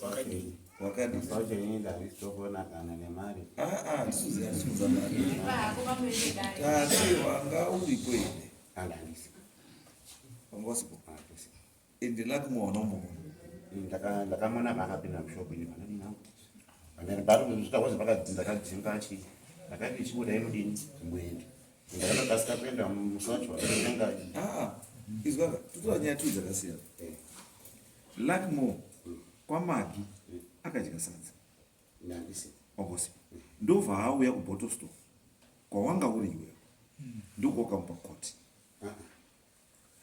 Speaker 2: Wakadii?
Speaker 7: Wacho ini ndandisitokuona kana nemari.
Speaker 2: Ah, ah, ndisuzi handisi mari.
Speaker 4: Pako pamuende dare.
Speaker 2: Tati wanga uripo here?
Speaker 7: Andandisi.
Speaker 2: Wanga usipo. Ende Luckmore wanaumbomuona.
Speaker 7: Ndakamona paakapinda mushopu ini panadini hangu. Pandari pakadzinza ndakadzinga chi ndakati ndichibuda inodini muende. Ndakatokasika kuenda musi wacho wakatenga.
Speaker 2: Ah, izwaka, totora nyaya tu dzakasiyana. Luckmore kwaMagi akadya sadza.
Speaker 7: Ndandisi.
Speaker 2: Wanga usipo. Ndobva auya kubottle store kwawanga uri iwewe. Ndokwakamupa koti.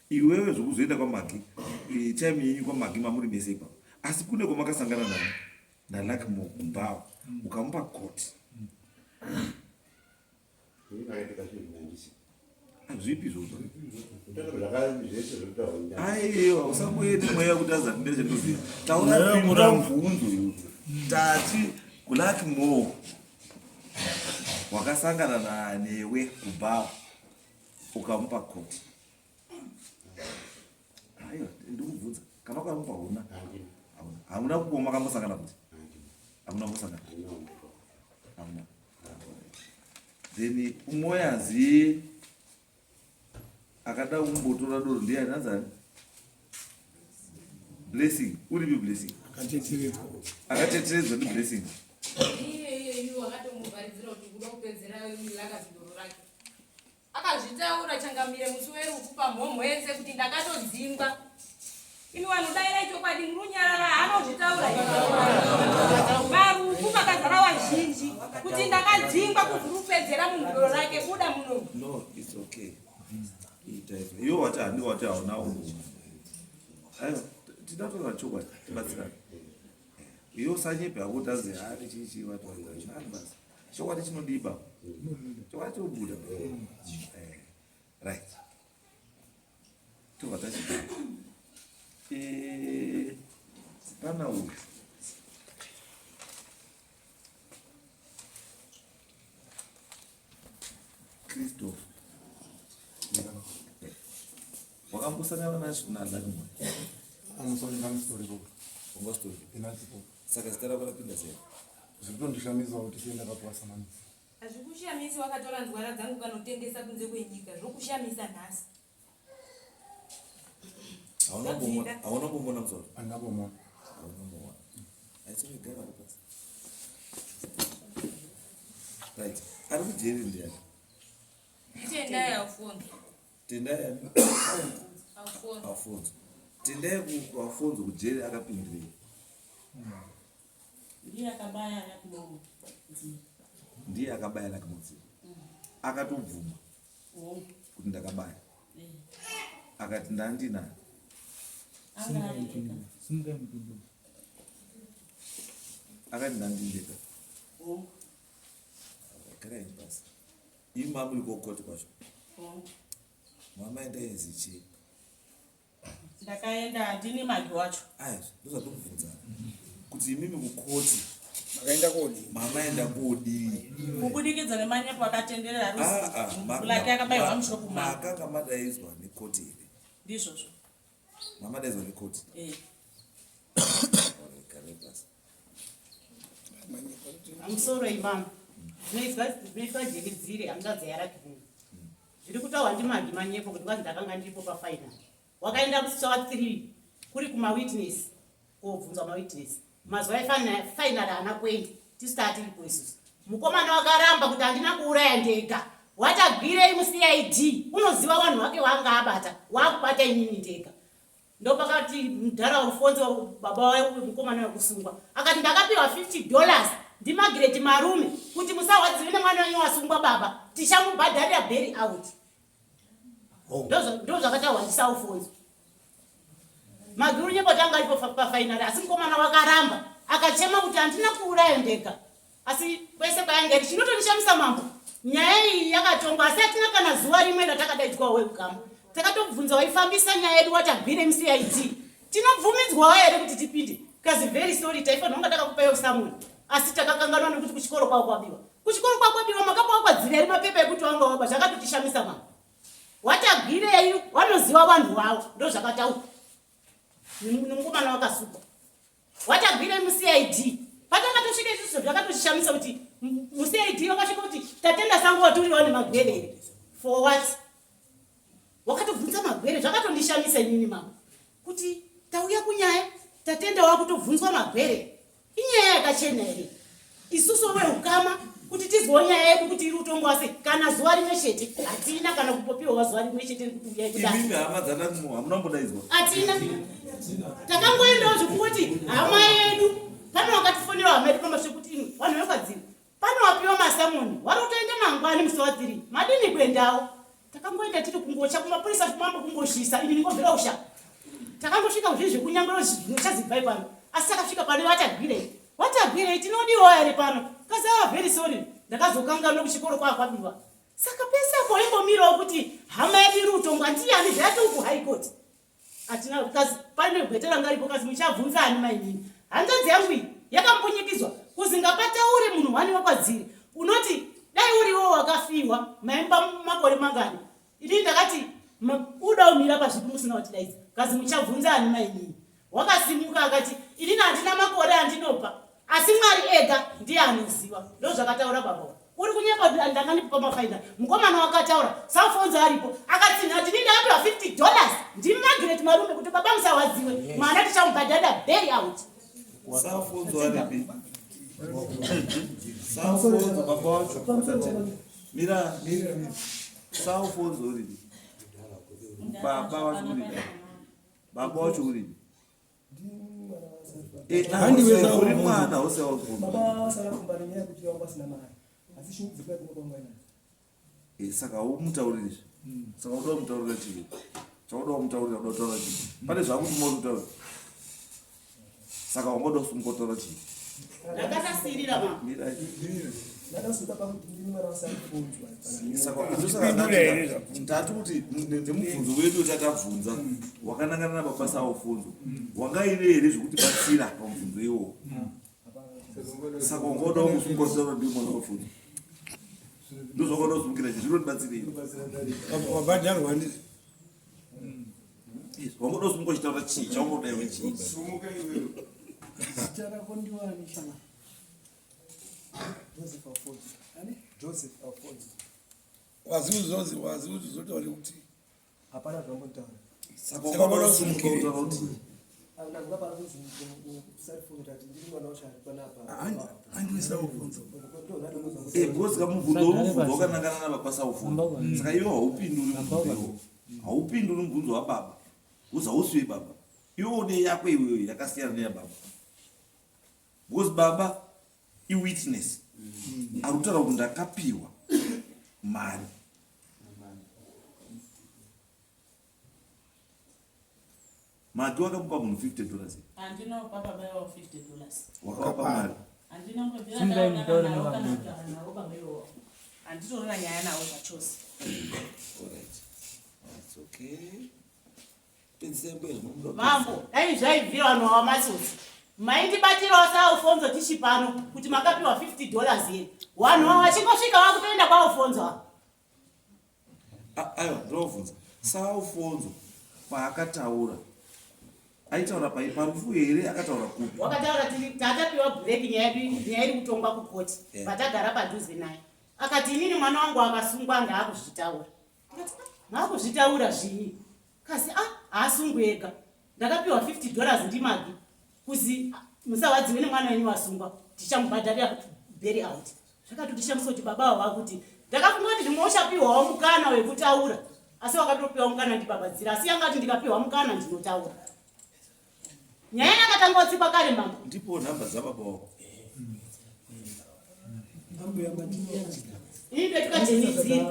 Speaker 2: Iwewe zvokuzoenda kwaMagi, eh, time yenyu kwaMagi mamuri mese ipapo. Asi kune kwamakasangana nani naLuckmore kumbawa ukamupa koti.
Speaker 7: Ini pakaitika zvinhu ndandisi.
Speaker 2: Zvipi izvozvo?
Speaker 7: Ndototi zvaka zvese zvinotaurwa ndandisi.
Speaker 2: Aiwa, usangoende mweya kuti azandire chendoziva. Taura
Speaker 6: Mweya
Speaker 2: pindura
Speaker 6: muramba.
Speaker 2: mubvunzo iwe. Tati Luckmore wakasangana newe kubhawa ukamupa koti. Aiwa, ndikubvunza. Kana ukamupa huna.
Speaker 7: Handina.
Speaker 2: Hauna. Hamuna kumboma makambosangana kuti?
Speaker 7: Handina.
Speaker 2: Hamuna kumbosangana.
Speaker 7: Handina.
Speaker 2: Hamuna. Then umoyazi akada kumbotora doro ndiye ananzani? Blessing. Uripi Blessing?
Speaker 6: Akateteredzwa.
Speaker 2: Akateteredzwa ndi Blessing.
Speaker 8: Iye iye iye wakatomuvharidzira kuti kuda kupedzera lakazidoro rake. Akazvitaura changamire musi werufu pamhomho yese kuti ndakatodzingwa.
Speaker 4: Imi vanhu dairai chokwadi muri kunyarara anozvitaura marufu pakazara wazhinji kuti ndakadzingwa kuvhurupedzera munhu doro rake buda muno.
Speaker 2: No, it's okay. Ita izvo. Iwe wati handi wati hauna umwe. Aiwa, tinotaura chokwadi tibatsirane. Iwe usanyepe hako kuti azi hari chii chii wati wati wati. Hani basi. Chokwadi chinodiba. Chokwadi chinobuda. Eh, right. Tobva tachida. Eh, pana uyu. Christoph. Wakambosangana naLuckmore? Wanga usitoripo. Saka zita rako rapinda sei?
Speaker 9: Zvirikutondishamisa kuti sei ndakapuwa samanisi.
Speaker 4: Hazvikushamisi wakatora nzwara dzangu kanotengesa kunze kwenyika zvokushamisa nhasi.
Speaker 2: Hauna kumbomuona, hauna kumbomuona musoro.
Speaker 9: Handina kumbomuona.
Speaker 2: Hauna kumbomuona. Aisore gara ari pasi. Right. Ari kujeri ndiani?
Speaker 8: Tendai Alfonso.
Speaker 2: Tendai ani?
Speaker 8: Alfonso.
Speaker 2: Alfonso. Tendai ku Alfonso kujeri akapindirei?
Speaker 5: Ndiye akabaya Luckmore.
Speaker 2: Ndiye akabaya Luckmore. Akatobvuma kuti ndakabaya. Akati ndandina.
Speaker 5: Anga ari ega.
Speaker 2: Akati ndandindega. Garai pasi. Imi mamuri kokoti kwacho. Mamaenda enzi chii?
Speaker 5: Ndakaenda ndini Magi wacho.
Speaker 2: Aya, ndozvatobvunza. Kuti imimi kukoti
Speaker 10: makaenda kodii?
Speaker 2: Mamaenda kodii?
Speaker 5: Kubudikidza nemanyepo akatenderera
Speaker 2: Ah, ah,
Speaker 5: Rusi. Lake akabayiwa mushopu mangu.
Speaker 2: Makanga madaidzwa nekoti here?
Speaker 5: Ndizvozvo.
Speaker 2: Mamadaidzwa nekoti?
Speaker 5: Eh.
Speaker 2: Garai pasi.
Speaker 11: Pamusoro imama.
Speaker 10: Dzinoitwa jelidzire hanzvadzi yaRakivheni. Zviri kutaurwa ndiMagi manyepo kuti kwanzi ndakanga ndiripo pafinal. Wakaenda musi wa 3 kuri kumawitness kobvunzwa mawitness. Mazuva efinal haana kuenda tisu taatiripo isusu. Mukomana wakaramba kuti handina kuuraya ndega. Watagwirei muCID unoziva vanhu vake waanga abata waakubata inini ndega. Ndopakati mudhara Rufonzo baba wemukomana wekusungwa akati ndakapiwa 50 dollars ndiMargaret Marume kuti musarwadziwe nemwana wenyu wasungwa baba tichamubhadharira bail out. Oh. Ndozvakataurwa ndiSaufonzo. Maguru nyepo tanga aripo pafainari asi mukomana wakaramba akachema kuti handina kuuraya ndega asi kwese kwayange iri chinotondishamisa mambo nyaya iyi yakatongwa asi hatina kana zuva rimwe ratakadaidzwawo wekukama takatobvunza waifambisa nyaya yedu watagwire mucid tinobvumidzwawo here kuti tipinde kazi very sorry taifanira kunga takakupaiwo samoni asi takakanganwa nekuti kuchikoro kwavo kwabiwa kuchikoro kwavo kwabiwa makapawo kwadzira here mapepa ekuti wanga waba zvakatotishamisa mambo watagwirei wanoziva vanhu vavo ndozvakataurwa nemukomana wakasukwa Watagwire muCID. Patakatosvika isusu zvakatoshamisa kuti muCID vakasvika kuti tatenda sango waturiwa nemagwere here? For what? Wakatobvunza magwere zvakatondishamisa inini mama. Kuti tauya kunyaya tatenda wakutobvunzwa magwere. Inyaya yakachena here? Isusu veukama kuti tizwewo nyaya yedu kuti iri kutongwa sei kana zuva rimwe chete hatina kana kumbopiwawo zuva rimwe chete rekuti uyai kudai.
Speaker 2: Imimi hama dzanangu hamuna kumbodaidzwa?
Speaker 10: Hatina. Takangoendawo zvekungoti hama yedu pane wakatifonera hama yedu pamashure kuti imwi vanhu vekwadziri pane wapiwa masamoni wari kutoenda mangwani musi wa3 madini kuendawo Takangoenda tiri kungocha kumapurisa mambo kungoshisa ini ndingobvira usha. Takangosvika zvinhu zvekunyangura zvinochanzi pano. Asi takasvika pane vatagwirei. Watagwirei tinodiwa here pano? Kazi ah very sorry. Ndakazokanganwa kuchikoro kwa kwabiwa. Saka pese apo imbomirawo kuti hama yedu iri kutongwa ndiyani zvayati uku high court. Atina kazi pane gweta ranga ripo kazi muchabvunza ani mainini. Hanzvadzi yangu iyi yakambunyikidzwa kuzi ngapataure munhu wani wekwadziri unoti dai uriwo wakafiwa maimba makore mangani. Ini ndakati uda umira pazvipi musina kutidaidza kazi muchabvunza ani mainini. Wakasimuka akati inini handina makore andinopa asi Mwari ega ndiye anoziva. Ndozvakataura baba wangu. Uri kunyepa ndanga ndikupa mafaina. Mukomana wakataura Salfonzo aripo akatsinha kuti ini ndakapiwa 50 dollars ndiMargaret Marume kuti baba musarwadziwe mwana tichamubhadhara bail out.
Speaker 2: Salfonzo aripi? Salfonzo baba wacho. Mira, mira. Salfonzo uripi? Baba wacho uripi? Baba wacho uripi? Eh, uri mwana hose eh, saka umutaurire izvi saka uda kumutaurira chii chauda kumutaurira uda kutaura chii pane zvakutuma uri kutaura saka wanga uda kusunga kutaura chii
Speaker 10: ndakasasirira ma
Speaker 2: ndati kuti nemubvunzo wedu tatabvunza wakanangana nababa saofunzo wangaive here zvekutibatsira pamubvunzo iwowo saka wanga uda kusunga kutaura ndiwe mwana wafunzo ndozvawakada kusumukira chi zvinotibatsirei
Speaker 6: wabhadharwa ndi
Speaker 2: wanga uda kusunga uchitaura chii chawanga uda iwe chii
Speaker 11: Zita rako ndiwani shama? Joseph Alfonso. Ani? Joseph Alfonso.
Speaker 6: Wazi uzozi wazi uzotaura kuti
Speaker 11: hapana zvambotaura.
Speaker 2: Saka wanga usunga kutaura kuti
Speaker 11: Ndavuka pano kuzi kusarifoni tati ndiri mwana wacho ari panapa.
Speaker 6: Andisa ubvunzo.
Speaker 2: Eh, because kamubvunzo urikubvunza wakanangana nababa saufunzo. Saka iwe haupinduri mubvunzo iwowo. Haupinduri mubvunzo wababa. Because hausi webaba. Iwe une yako iwewe yakasiyana neyababa. Because baba iwitness. Ari kutaura kuti ndakapiwa mari. Mati wakamupa munhu 50 dollars.
Speaker 5: Handina kupa baba iwawo 50 dollars.
Speaker 2: Wakapa mari.
Speaker 5: Handina kumbobvira ndaonana navo kana kutaura navo baba iwawo. Handitorina nyaya navo zvachose.
Speaker 2: Alright. It's okay. Pedzisai mbuya zvinobuda.
Speaker 10: Mambo, dai zvaibvira vanhu ava matsotsi. Maindibatirawo saAlfonzo tichi pano kuti makapiwa 50 dollars here. Vanhu ava vachingosvika vakutoenda kwaAlfonzo ava.
Speaker 2: Aiwa, ndinobvunza. SaAlfonzo paakataura Aitaura pai parufu here akataura kupi?
Speaker 10: Wakataura tiri tatapiwa break nyaya yedu nyaya iri kutongwa kukoti.
Speaker 2: Eh.
Speaker 10: Patagara padhuze naye. Akati inini mwana wangu akasungwa ngaakuzvitaura. Ndikati ah, ngaakuzvitaura zvinyi? Kasi ah haasungwi ega. Ndakapiwa 50 dollars ndimagi kuzi ah, musawadziwe nemwana wenyu wasungwa tichamubhadharira bail out. Zvakatotishamisa kuti baba ava vakuti ndakafunga kuti zvimwe uchapiwawo mukana wekutaura asi wakatopiwa mukana ndibabadzira asi yanga ati ndikapiwa mukana ndinotaura. Nyaya yakatanga kutsikwa kare mambo.
Speaker 2: Ndipo nhamba dzababa wako.
Speaker 10: Ini ndoitwa Jenidziri.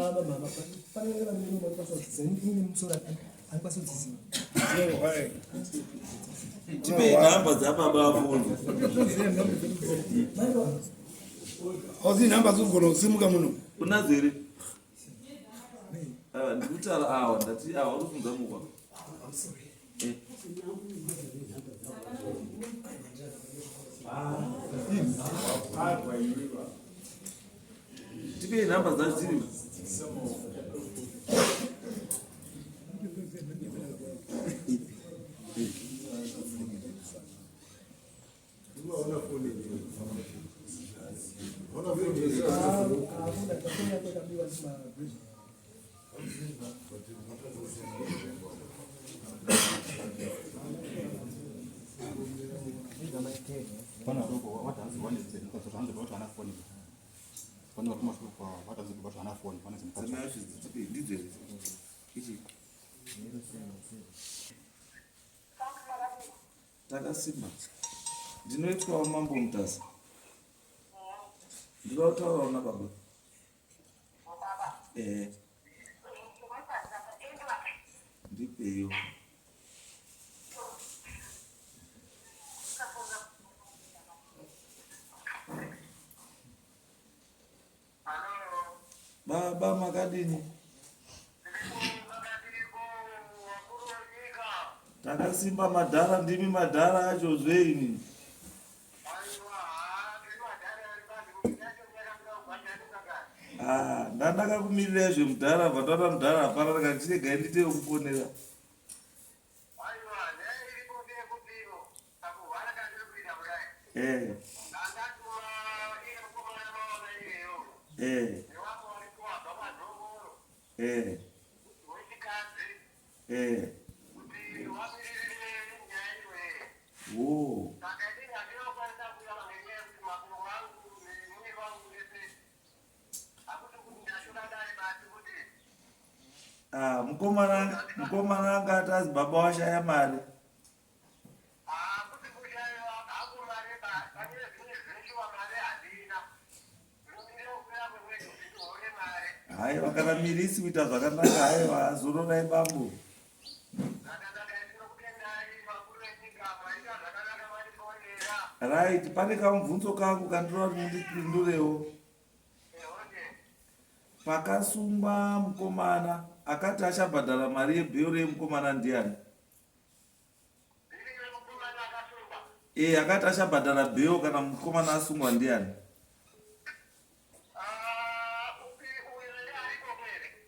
Speaker 2: Tipei nhamba dzababa afonzo.
Speaker 9: Hauzi nhamba dzogona kusimuka muno.
Speaker 2: Unadzo here? Ah, ndikutaura awa ndati awa uri kufunza mukwa. Eh. Tipei nhamba dzacho dziri. Takasimba. Ndinoitwawo mambo Mutasa. Ndinoda kutaurawo nababa. Eh. Ndipeiwo. Baba makadini? Takasimba madhara ndimi madhara acho zveini. Ah, ndandakakumirirai zvemudhara bva ndaona mudhara hapana ndikati chiregai ndiite wekufonera. Eh. Eh. Eh. Eh. Oh. Ah, mukomana mukomana anga ati azi baba washaya mari. Haiwa kana miri isi kuita zvakanaka haiwa zororai bambo. Right, pane kamubvunzo kangu kandinoda kuti mundipindurewo. Pakasungwa mukomana akati achabhadhara mari yebhero yemukomana ndiani? Eh, akati achabhadhara bhero kana mukomana asungwa ndiani?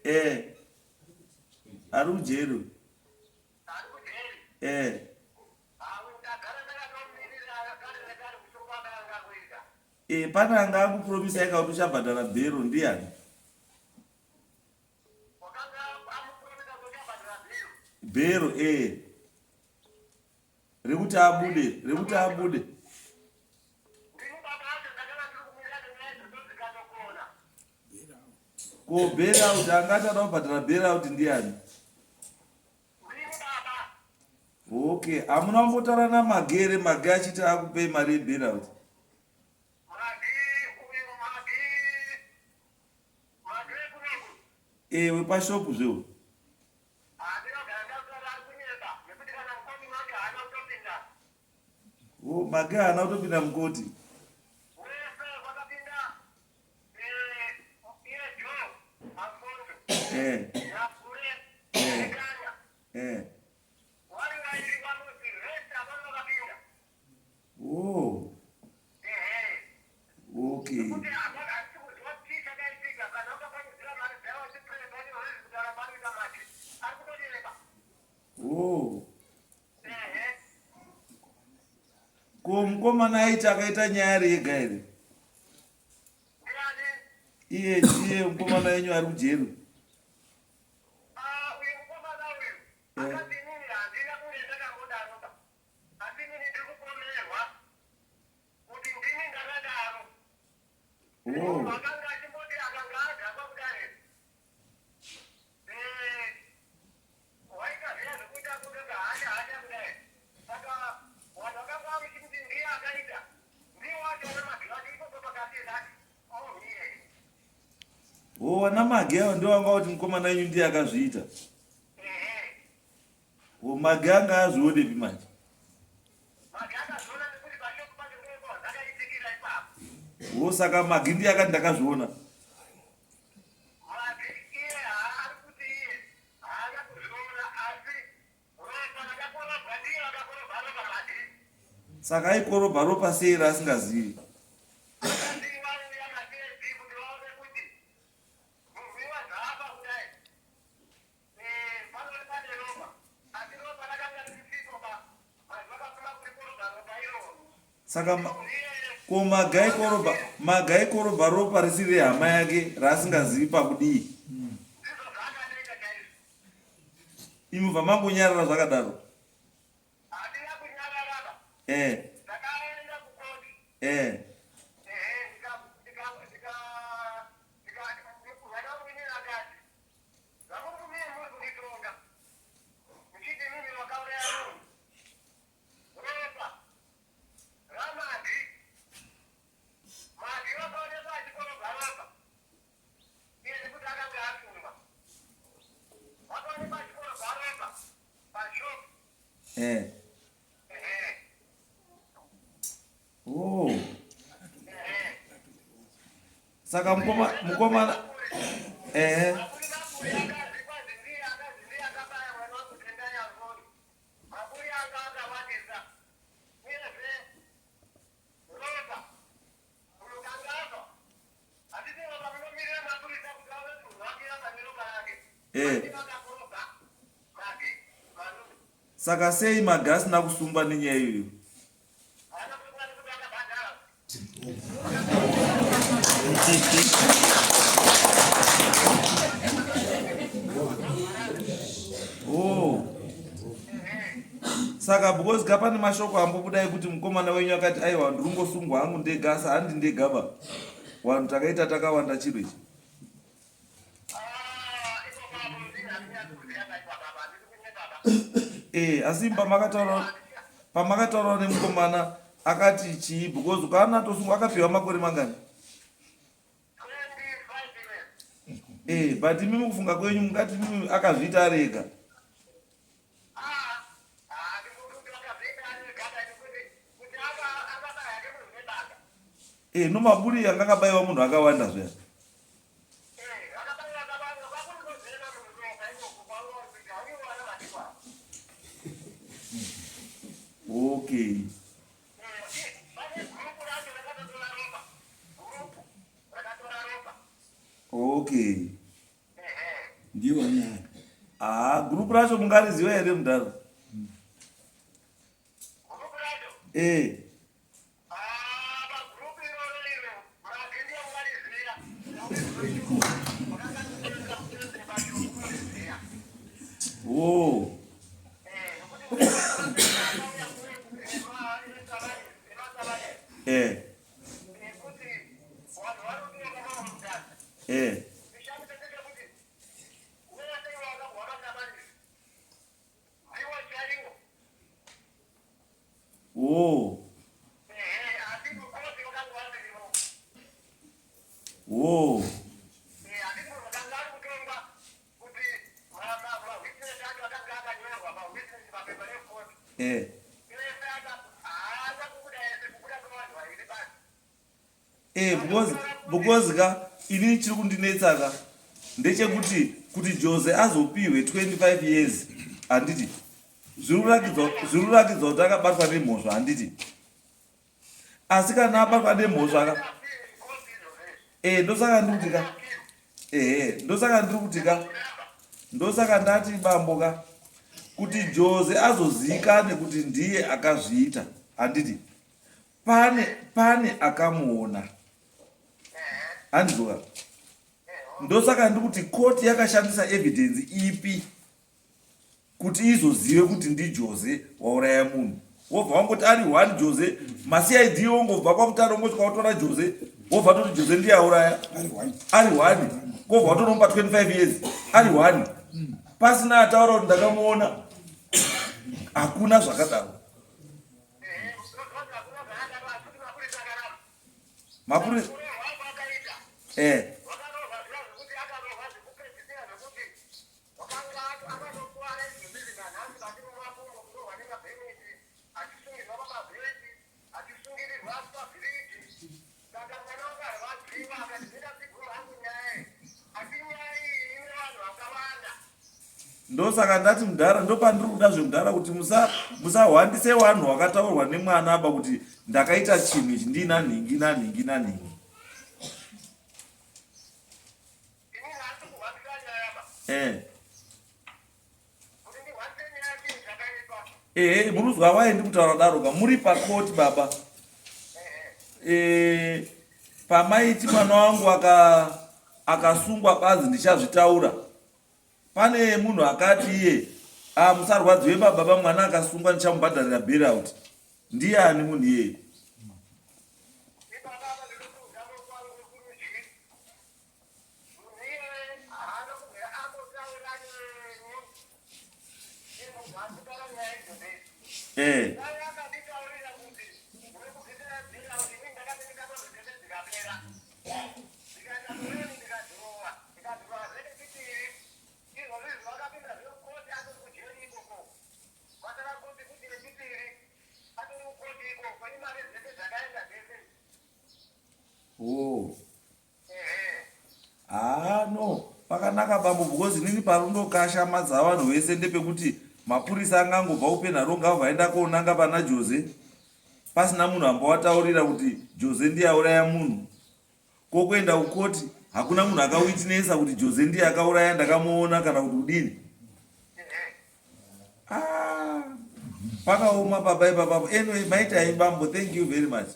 Speaker 2: Eh. Ari kujeri. Eh. Eh, pane anga akupromisai ka kuti uchabhadhara bhero ndiani? Bhero eh. Rekuti abude, rekuti abude. Ko bail out anga achada kubhadhara bail out ndiani? Okay, hamuna kumbotaura naMage here? Mage achiti akupei mari yebail out. Eh, wepashopu zvewo. Oh, Mage haana kutopinda mukoti. Eh. Eh. Eh. Oh. Okay. Oh. Ko mukomana aiti akaita nyaya ari ega here? Iye iye mukomana wenyu ari kujeri. Oh. Oh, wana magi ava ndiwo vanga kuti mukomana wenyu ndiye akazviita. Oh, magi anga azvionepi manje? Oh, saka magi ndiye akati ndakazviona. Saka aikorobha ropa sei raasingazivi? Saka ko magai korobha magai korobha ropa risiri rehama yake raasingazivi pakudii? Imi mubva mangonyarara zvakadaro. Eh. Eh. Eh. Oh. Saka mukoma mukomana eh. Eh. Saka sei Magi asina kusungwa nenyaya iyoyo? Oh. Saka because ka pane mashoko ambobuda ekuti mukomana wenyu akati aiwa ndirungosungwa hangu ndega asi handi ndega ba. Vanhu takaita takawanda chiro ichi. Eh, asi pamakataura pamakataura nemukomana akati chii because ukaona atosungwa akapiwa makore mangani? Eh, but imi mukufunga kwenyu mungati imi akazviita ari ega. Eh, no maburi anga akabaiwa munhu akawanda zviya. Okay. Okay.
Speaker 6: Ndiwo nyaya.
Speaker 2: Ah, group racho mungariziva here mudhara? Eh. Oh. Eh. Eh. Oh. Oh. Eh. Eh, because because ka ini chiri kundinetsa ka ndechekuti kuti Jose azopihwe 25 years handiti zviri kurakidza kuti akabatwa nemhosva handiti asi kana abatwa nemhosva ka eh ndosaka ndiri kuti ka ehe ndosaka ndiri kuti ka ndosaka ndati bambo ka kuti Jose azoziikane kuti ndiye akazviita handiti. Pane pane akamuona. Andizvoka. Ndosaka ndikuti court yakashandisa evidence ipi kuti izozive kuti ndiJose wauraya munhu. Wobva wangoti ari one Jose, maCID wongobva kwaMutare wongosvika watora Jose, wobva toti Jose ndiye auraya. Ari one. Kobva watonomupa 25 years. Ari one. Pasina ataura kuti ndakamuona. Hakuna zvakadaro. Mapurisa eh. Ndosaka ndati mudhara ndopandiri kuda zvemudhara kuti musahwandise wanhu wakataurwa nemwana aba kuti ndakaita chinhu ichi ndiina nhingi nanhingi nanhingi. Eh. Ehe, muruzwa waye ndikutaura daro ka muri pakoti baba. Eh, pamaiti mwana wangu aka akasungwa bazi ndichazvitaura. Pane munhu akati iye ah musarwadziwe baba ba mwana akasungwa ndichamubhadharira bail out. Ndiyani munhu iyeye? Eh. Oh. Haa no pakanaka bambo because inini parundokasha madza vanhu vese ndepekuti mapurisa angangobva kupenharonga vabva aenda konanga pana Jose pasina munhu ambowataurira kuti Jose ndiye auraya munhu ko kuenda kukoti hakuna munhu akawitinesa kuti Jose ndiye akauraya ndakamuona kana kuti kudini ah, pakaoma baba ipapapo anyway maitai bambo thank you very much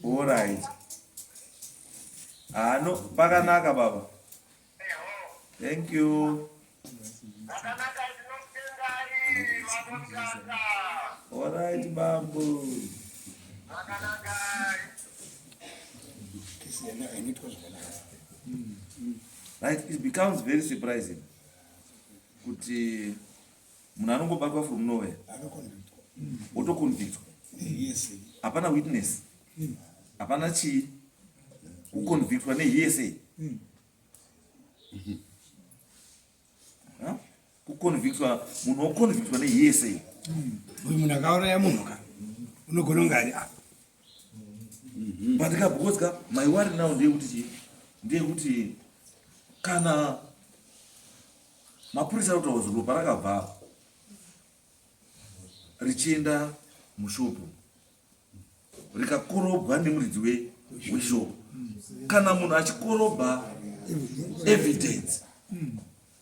Speaker 2: Alright. Ah, no, pakanaka baba. Thank you. Alright, bambo. Right, it becomes very surprising kuti munhu anongobatwa from nowhere wotoconvictwa hapana witness hapana chii kuconvictwa nehearsay Kuconvictwa munhu woconvictwa nehearsay.
Speaker 9: Uyu munhu akauraya munhu ka unogona kunge ari apa.
Speaker 2: But ka because ka my worry now ndeyekuti chii ndeyekuti kana mapurisa ari kutaura kuti ropa rakabva apa richienda mushopu rikakorobwa nemuridzi weshopu kana munhu achikorobha evidence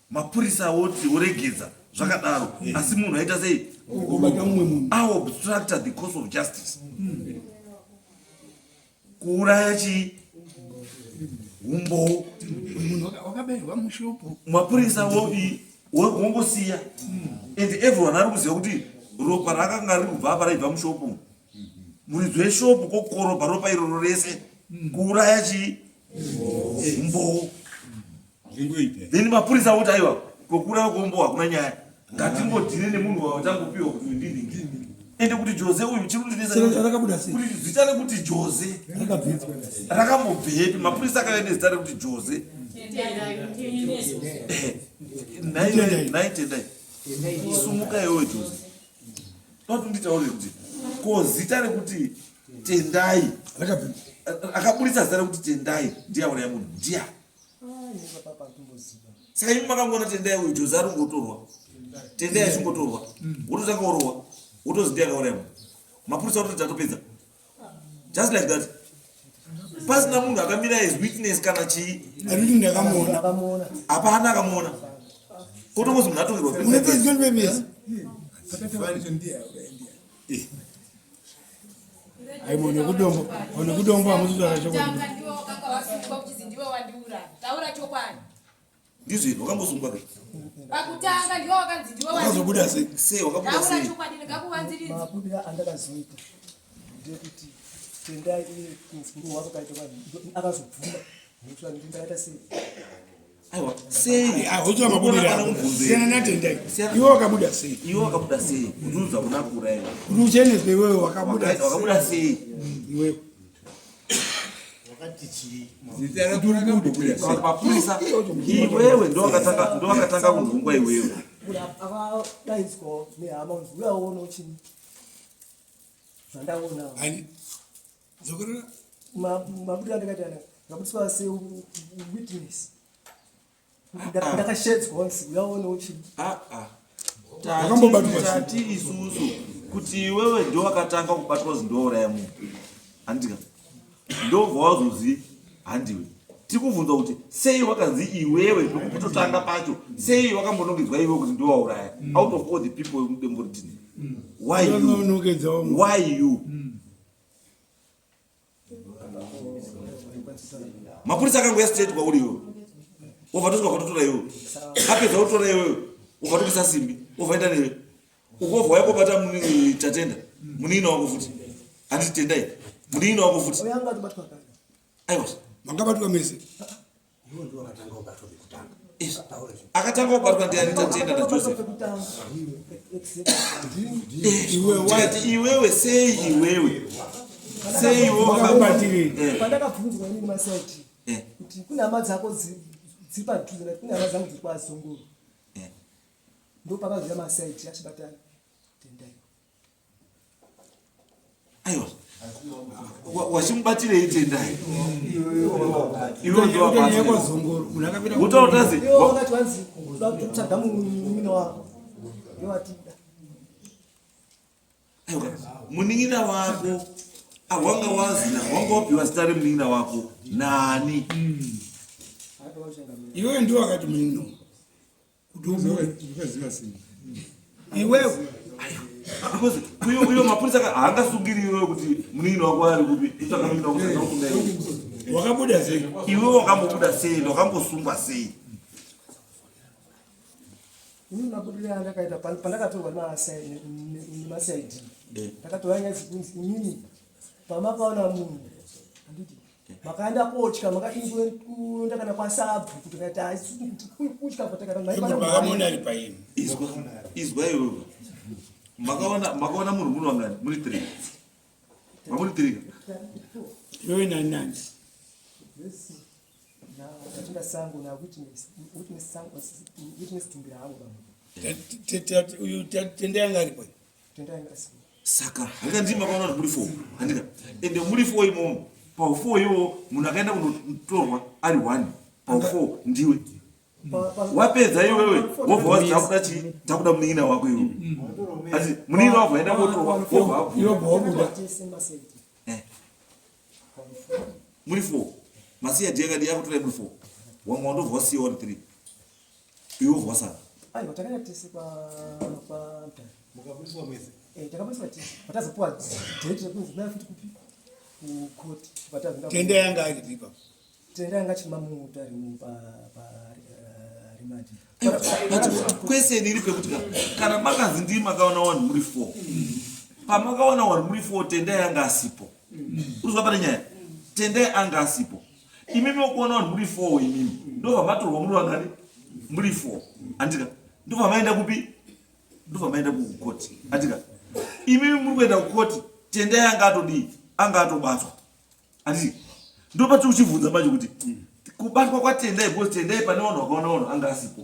Speaker 2: mapurisa woti woregedza zvakadaro asi munhu aita sei aobstructa the course of justice kuuraya chii umbowo mapurisa wodii wongosiya and everyone ari kuziva kuti ropa rakanga riri kubva apa raibva mushopu muridzi weshopu kokorobha ropa iroro rese kuuraya chii umbowo then mapurisa voti aiwa kokuuraya kwombowo hakuna nyaya ngatingodhire nemunhu wachangopiwa kuti ndinhingi ende kuti jose uyu chiri kundinetsa zita rekuti jose rakambobvepi mapurisa akave nezita rekuti jose nhai tendai sumuka iwewe jose toti nditaure kuti ko zita rekuti tendai akaburitsa zita rekuti tendai ndiye auraya munhu ndiya saka imi makangoona tendai uyu jose ari kungotorwa tendai achingotorwa wototanga worohwa wotozi ndiye akauraya munhu. Mapurisa kutoti tatopedza. Just like that. Pasina munhu akamira as witness kana chii.
Speaker 9: Arikuti ndakamuona.
Speaker 2: Hapana akamuona. Kotongozi munhu atongerwa.
Speaker 9: Unepedza unepedza. Ai munhu wekudombo, munhu wekudombo hamusi kutaura chokwadi.
Speaker 8: Tanga ndiwe wakanga wasungwa kuchizi ndiwe wandiuraya. Taura chokwadi.
Speaker 2: Ndizvo izvi wakambosungwa ke.
Speaker 8: Pakutanga ndiwe wakanzi ndiwe
Speaker 9: Wakazobuda sei?
Speaker 2: Sei wakabuda
Speaker 8: Taura
Speaker 2: sei?
Speaker 8: chokwadi ndingakuvanziridza.
Speaker 11: Mabudiro andakazoita ndekuti Tendai iye kurohwa kwakaita vanhu akazobvuma nekuti vanhu ndakaita sei.
Speaker 2: Aiwa sei?
Speaker 9: Ahotswa mabudiro ako. Siyana naTendai. Iwe wakabuda sei?
Speaker 2: Iwe wakabuda sei? Kuti uzwa kuuraya.
Speaker 9: Kuti ucheneswe iwewe wakabuda sei?
Speaker 2: Wakabuda sei?
Speaker 9: Iwewe.
Speaker 7: Wakati chii?
Speaker 2: Mapurisa iwewe ndowakatanga kunhongwa iwewe.
Speaker 11: Munhu akadaidzwa nehama kunzi uya uone uchini zvandaona.
Speaker 9: Ani? Dzokorora.
Speaker 11: Mabudiro andakaita ana ndakabudiswa sewitness. Ndakashedzwa kunzi uya uone uchini.
Speaker 9: Wakambobatwa sei?
Speaker 2: Tati isusu kuti iwewe ndowakatanga kubatwa kuti ndouraya munhu. Handika. Ndobva wazozi handiwe. Tikubvunza kuti sei wakanzi iwewe pekutotanga pacho sei wakambonongedzwa iwewe kuti ndowauraya out of all the people mudemboritini. Why you?
Speaker 9: Unonongedzawo munhu.
Speaker 2: Why you? Mapurisa akangoya straight kwauri iwewe. Wobva tosvika kwatotora iwewe. Apedza kutora iwewe. Wobva tokuisa simbi. Wobva enda newe. Ukobva waikobata Tatenda. Munin'ina wako futi. Handiti Tendai. Munin'ina wako futi.
Speaker 11: Uya anga atobatwa kare.
Speaker 2: Aiwa.
Speaker 9: Mangabatwa mese.
Speaker 3: Iwe ndiwe wakatanga kubatwa pekutanga.
Speaker 2: Akatanga kubatwa ndiani Tatenda naJoseph.
Speaker 11: Pekutanga.
Speaker 2: Tikati iwewe sei iwewe. Sei iwewe
Speaker 9: Wakabatirei?
Speaker 11: Pandakabvunzwa inini masaiti
Speaker 2: Eh.
Speaker 11: kuti kune hama dzako dziri padhuze ndati kune hama dzangu dziri kwazongoro.
Speaker 2: Eh.
Speaker 11: Ndopakazouya masaiti achibatana Tendai.
Speaker 2: Aiwa. Wachimubatirei Tendai? Iwe
Speaker 9: Unyaya kwazongoro. Munhu akapinda
Speaker 2: Utautazi.
Speaker 11: Iwo wakati wanzi uda kutsvaga munin'ina wako. Ndowatida.
Speaker 2: Aiwa, munin'ina wako wanga wazina wanga wapiwa zita remunin'ina wako nani?
Speaker 9: Iwewe ndiwe wakati munino. Kuti ubude. Iwewe.
Speaker 2: Because uyo mapurisa haangasungiri iwewe kuti munin'ina wako ari kupi kutsvaga munin'ina wako saka unosunga iwe.
Speaker 9: Wakabuda sei?
Speaker 2: Iwewe wakambobuda sei wakambosungwa sei?
Speaker 11: Inini mabudiro andakaita pandakatorwa nemaCID ndakatora nyaya dzekunzi inini pamakaona munhu handiti makaenda kotya makadini kuenda kana kwasabhu kuti kaita kutya
Speaker 9: Vakamuona ari paini.
Speaker 2: Izwa izwa iwewe. Makaona makaona munhu muri wangani? Muri 3. Mamuri 3.
Speaker 9: Iwewe nani nani?
Speaker 11: Tatenda sango na witness witness sango witness tumbira hangu bamwe
Speaker 9: Uyu Tendai anga aripo.
Speaker 11: Tendai anga asipo.
Speaker 2: Saka handika ndii makaona kuti muri 4. Handika. Ende muri 4 imomo. Pa 4 iwowo munhu akaenda kunotorwa ari 1. Pa 4 ndiwe. Wapedza iwewe wobva wazi takuda chii? Takuda munin'ina wako iwewe. Asi munin'ina wako aenda kotorwa wobva
Speaker 9: Iwe wobva wabuda.
Speaker 2: Eh. Muri 4. Masiya akadi akutorai muri 4. Wamwe wandobva wasiya wari 3. Iwe wobva wasara.
Speaker 11: Aiwa takaenda tese kwa kwa Mutare.
Speaker 7: Mukabudiswa mese.
Speaker 11: Eh takabudiswa tese. Patazopuwa date rekunzi mai futi kupi kucourt patazoenda.
Speaker 9: Tendai anga ari ipapo.
Speaker 11: Tendai anga achiri maMutare pa pa remand.
Speaker 2: But question iri pekuti kana makanzi ndii makaona wanhu muri 4. Pamakaona wanhu muri 4 Tendai anga asipo. Urikuzwa pane nyaya? Tendai anga asipo. Imimi wokuona vanhu muri 4 imimi. Ndobva matorwa muri vangani? Muri 4. Handika. Ndobva maenda kupi? Ndobva maenda kukoti. Handika. Imimi muri kuenda kukoti, Tendai anga atodii? Anga atobatwa. Handiti. Ndopati uchibvunza manje kuti kubatwa kwaTendai because Tendai pane vanhu vakaona vanhu anga asipo.